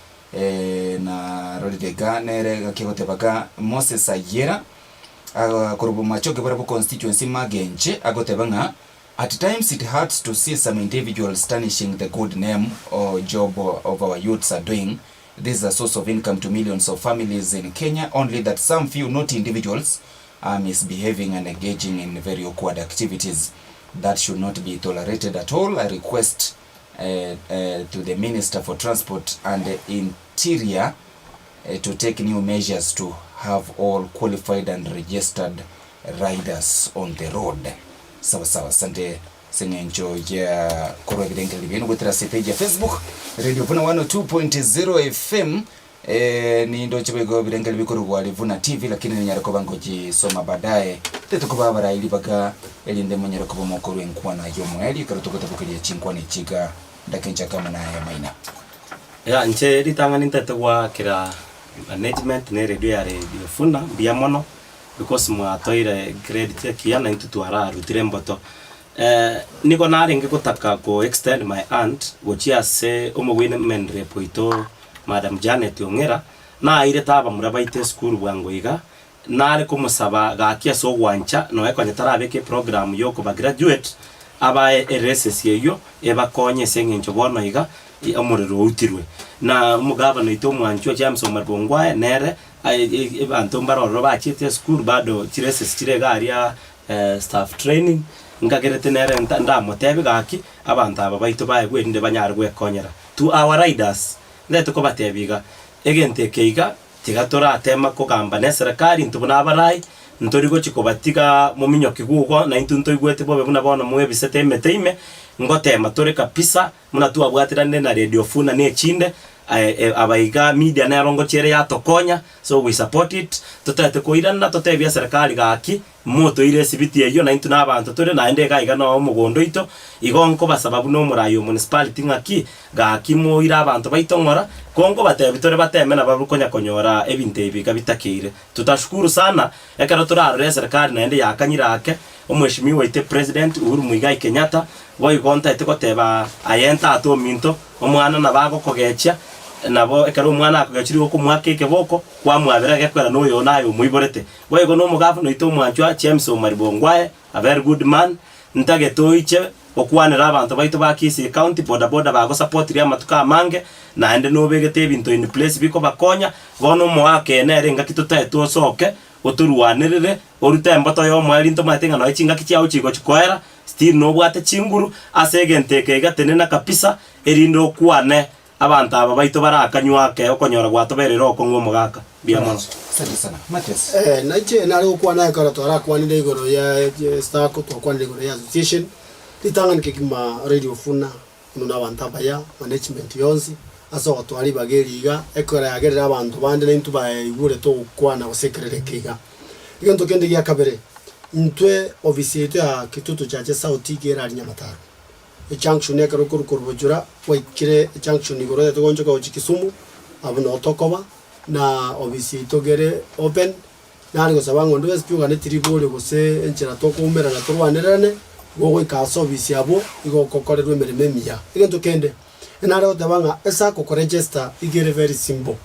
na rorire iga nere gaki agoteba iga Moses Ayiera Korwa bomachoge barabwo constituency magenche agoteba ng'a at times it hurts to see some individuals tarnishing the good name or job of our youths are doing, this is a source of income to millions of families in Kenya only that some few naughty individuals are misbehaving and engaging in very awkward activities that should not be tolerated at all. I request to the Minister for Transport and Interior to take new measures to have all qualified and registered riders on the road. Sawa sawa, asante ase eng'encho ya korwa ebirengererio biaino goetera ase epage ya Facebook Radio Vuna 102.0 FM. Eh, nindoche boigo ebirengererio bikorwa are Vuna TV lakini ninyare koba ngochisoma baadaye. Tetokoba abarai ribaga erinde monyare koba mokorwa enkwana y'omoerio ekero togotabokeria chinkwana echi iga ndakenchaka amo naye maina.
Ya inche ritang'ani ntagete goakera management na eredio ya Radio Funa mbuya mono, because mwatoire credit ekiya na intwe twararutire emboto. Nigo narenge gotaka ko extend my hand gochia ase omowomen rep oito Madam Janet Ong'era, nairete abamura baito esukuru bwango iga, nare komosaba gaki ase ogwancha nonya konya tarabeka eprogram yokoba graduate, abae eresesi eyio ebakonye ase eng'encho bono iga omorero outirwe. Na omogavana oito omwanchwa James Omar Bongwae nere abanto mbare ororo bachiete esukuru bado chiresesi chire iga aria staff training, nkagerete nere ndamotebie gaki abanto aba baito baegwe erinde banyare gwekonyera. To our riders, ntagete kobatebia iga, egento eke iga Tiga toratema kogamba neserekari intwe buna abarai, ntori gochia kobatiga mominyoki igo, na intwe ntoigwete bobe buna bono mwebisete emete ime, ngotema tore kabisa buna twabwateranire na Radio Funa na echinde, abaiga media nero ngochia ere yatokonya, so we support it, totagete koirana totebie eserekari gaki, Motoire esibiti eyio, naintwe nabanto tore, naende iga iga noo omogondo oito. Igo nkobasaba buna omoraai o municipality ng'aki, gaki moire abanto baito ng'ora, ko nkobatebia tore bateme nabarabwo konya konyora ebinto ebi iga bitakeire. Tutashukuru sana ekero torarore eserikari naende yakanyire ake, omweshimiwa oito President Uhuru Muigai Kenyatta, boigo ntaete goteba aye ntata ominto, omwana nabo agokogechia, nabo ekero omwana akogechire igo okomoaka ekeboko, kwamwabera egekwera na oyo naye omoiborete. Boigo nomogavana oito omwanchwa James Omari Bongwae, a very good man, ntagete oiche gokwanera abanto baito ba Kisii County, boda boda bagosapotirie amatuko amange, naende nobegete ebinto in place bikobakonya, bono omoaka eye nere engaki totaete osoke, otorwanerere, orute emboto yomoerio ntomanyete ng'a nonya chingaki chiao chigochi koera, still nobwate chinguru, ase egento eke iga tenena kabisa, erinde okwane Abanto aba baito barakanywe ake okonyora gwatobereire okong'u omogaka. Mbuya mono.
Asante sana. Mathias.
Eh, nainche nare gokwana ekero twarakwanire igoro ya sacco, twakwanire igoro ya association, ritang'ani kegima Radio Funa. Buna na abanto abaya, management yonsi, ase ogotoa ribaga eri iga, ekero yagerire abanto bande naintwe baigure togokwana gose ekerero eke iga. Egento kende gia kabere, intwe ofisi yaito ya Kitutu Chache South iga ere aria Nyamataro. Ejunction ekero okorwa korwa Bochura gwaikire ejunction igoro otagete goonchoka gochia Kisumu, abwo noo tokoba, na ofisi yaito iga ere open, Nare gosaba ng'a onde bwensi pi oganeti riborio gose enchera tokoumerana torwanererane, igo ogoika ase ofisi abwo, igo ogokorerwa emeremo emiya. Egento kende, nare goteba ng'a esacco koregister iga ere very simple.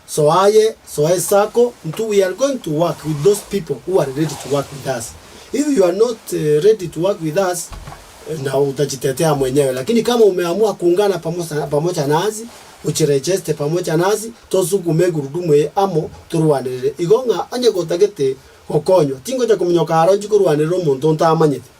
Soa aye, soa esacco, intwe we are going to work with those people who are ready to work with us. If you are not ready to work with us, na utajitetea mwenyewe, lakini kama umeamua kuungana pamoja, pamoja nasi, ujiregister pamoja nasi, Tosugume egurudumu eye amo torwanerere. Igo ng'a onye gotagete gokonywa, tingocha kominyoka aro inche korwanerera omonto ontamanyete.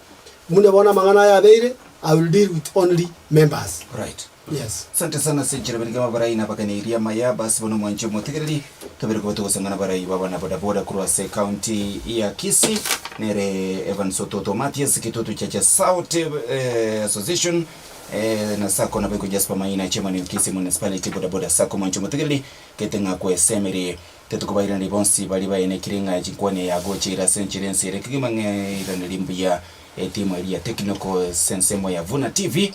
Buna bono amang'ana aya abeire, I will deal with only members.
Right.
Yes.
Asante sana ase enchera berige amabarai na abaganeirie amaya basi bono mwanche omotegereri tobere koba togosang'ana abarai b'abana bodaboda korwa ase county ya Kisii nere Evans Ototo Mathias Kitutu Chacha South eh, Association Na Sacco naboigo Jasper Maina, chairman o Kisii Municipality Boda Boda Sacco mwanche omotegereri gete ng'a kwesemiri tetukobairaneria bonsi baria baenekire ng'a chinkwana eye yagocheire ase enchera ense ere kegima ng'a eiraneri mbuya etimu eria ya technical ase ensemo ya Vuna TV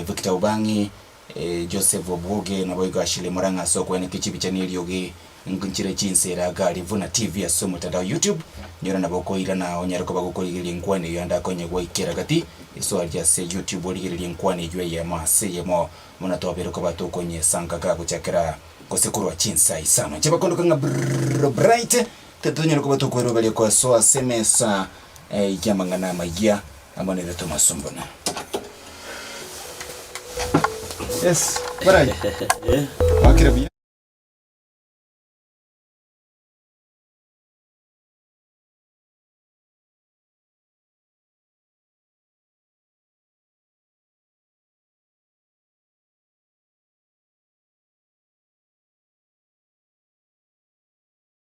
Victor Obang'i Joseph Obwoge naboigo Ashley Murang'a ase okweneka chibicha na eriogi nchire chinsera gari Vuna TV ase omotandao YouTube nyora nabo okoirana onyare koba gokorigereria enkwana eyio ande akonye gwaikera gati iso aria ase YouTube origererie enkwana eyio eyemo ase eyemo buna twabeire koba tokonyesanka gagochakera gose korwa chinsa isano inche bakondoka ng'a brrrr bright tetonyare koba tokoeroberia koesoa ase emesa y'amang'ana amayia amo nere Thomas Ombuna. Yes, Bright. Wakire buya.